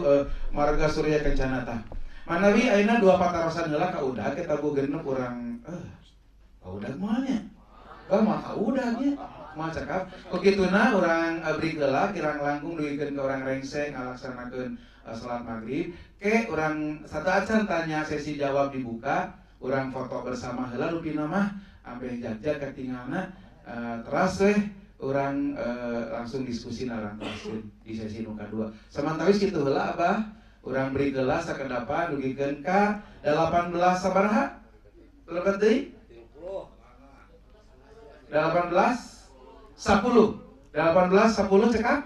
Marga Surya Kencana tah. Manawi ayeuna dua patarosan heula ka udag kita bu genep urang ka udag moal nya. Bah moal ka udag nya. Moal cakap. Ku kituna urang break heula kirang langkung dugikeun ka urang rengse ngalaksanakeun salat maghrib. Ke urang sateuacan tanya sesi jawab dibuka, urang foto bersama heula rupina mah ambeh jagjag katingalna teras weh urang langsung diskusi narang teraskeun di sesi nu kadua. Samantawis kitu heula Abah, urang beri heula sakedapan dugikeun ka 18 sabaraha? Lebet deui? 18.10. 18.10 cekap?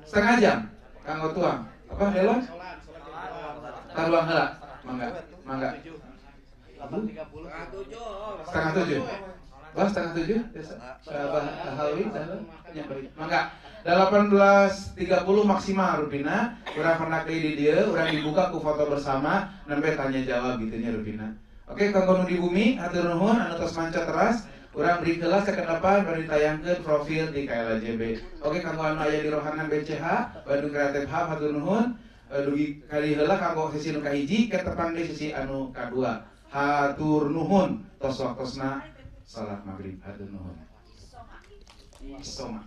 Setengah jam. Kanggo tuang. Apa helon? Taruang heula. Mangga, mangga. 6:30. Bah, 6:30 biasa. Abah Halwi dah nya baik. Mangga. 18.30 maksimal rupina, urang pendak deui di dieu, urang dibuka ku foto bersama, nembe tanya jawab gitu nya rupina. Oke, kanggo nu di bumi, hatur nuhun anu tos manca teras, urang beri kelas sakedepan bari ditayangkeun profil di KLAJB. Oke, kanggo anu aya di rohangan BCH, Bandung Creative Hub hatur nuhun. Dugi kali heula kanggo sesi nu kahiji, ketepang deui sesi anu kadua. Hatur nuhun tos waktosna salat maghrib hatur nuhun. Isoma.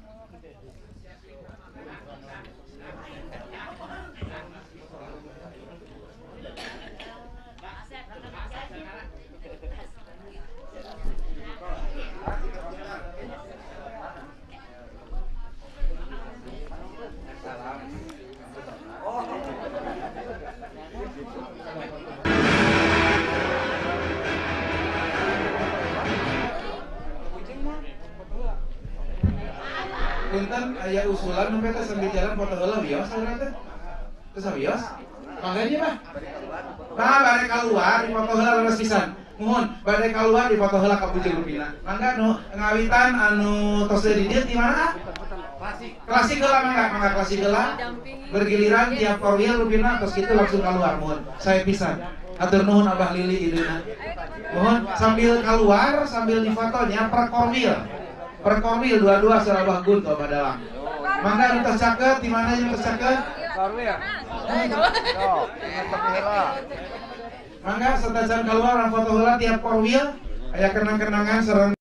Punten aya usulan nu teh sambil jalan foto heula wios urang teh. Teu sawios? Mangga nya mah. Bah bade kaluar di foto heula leres pisan. Muhun bade kaluar di foto heula ka bujur rupina. Mangga nu ngawitan anu tos di dieu di mana? Klasik. Klasik heula mangga, mangga klasik heula. Bergiliran tiap korwil rupina tos kitu langsung keluar muhun. Saya pisan. Hatur nuhun Abah Lili iduna. Muhun sambil keluar sambil difotonya per korwil. Per korwil dua-dua surabah gun tuh Abah Dalang. Mangga nu tos caket di mana yang tos caket? Mangga satacan keluar foto heula tiap korwil aya kenang-kenangan sareng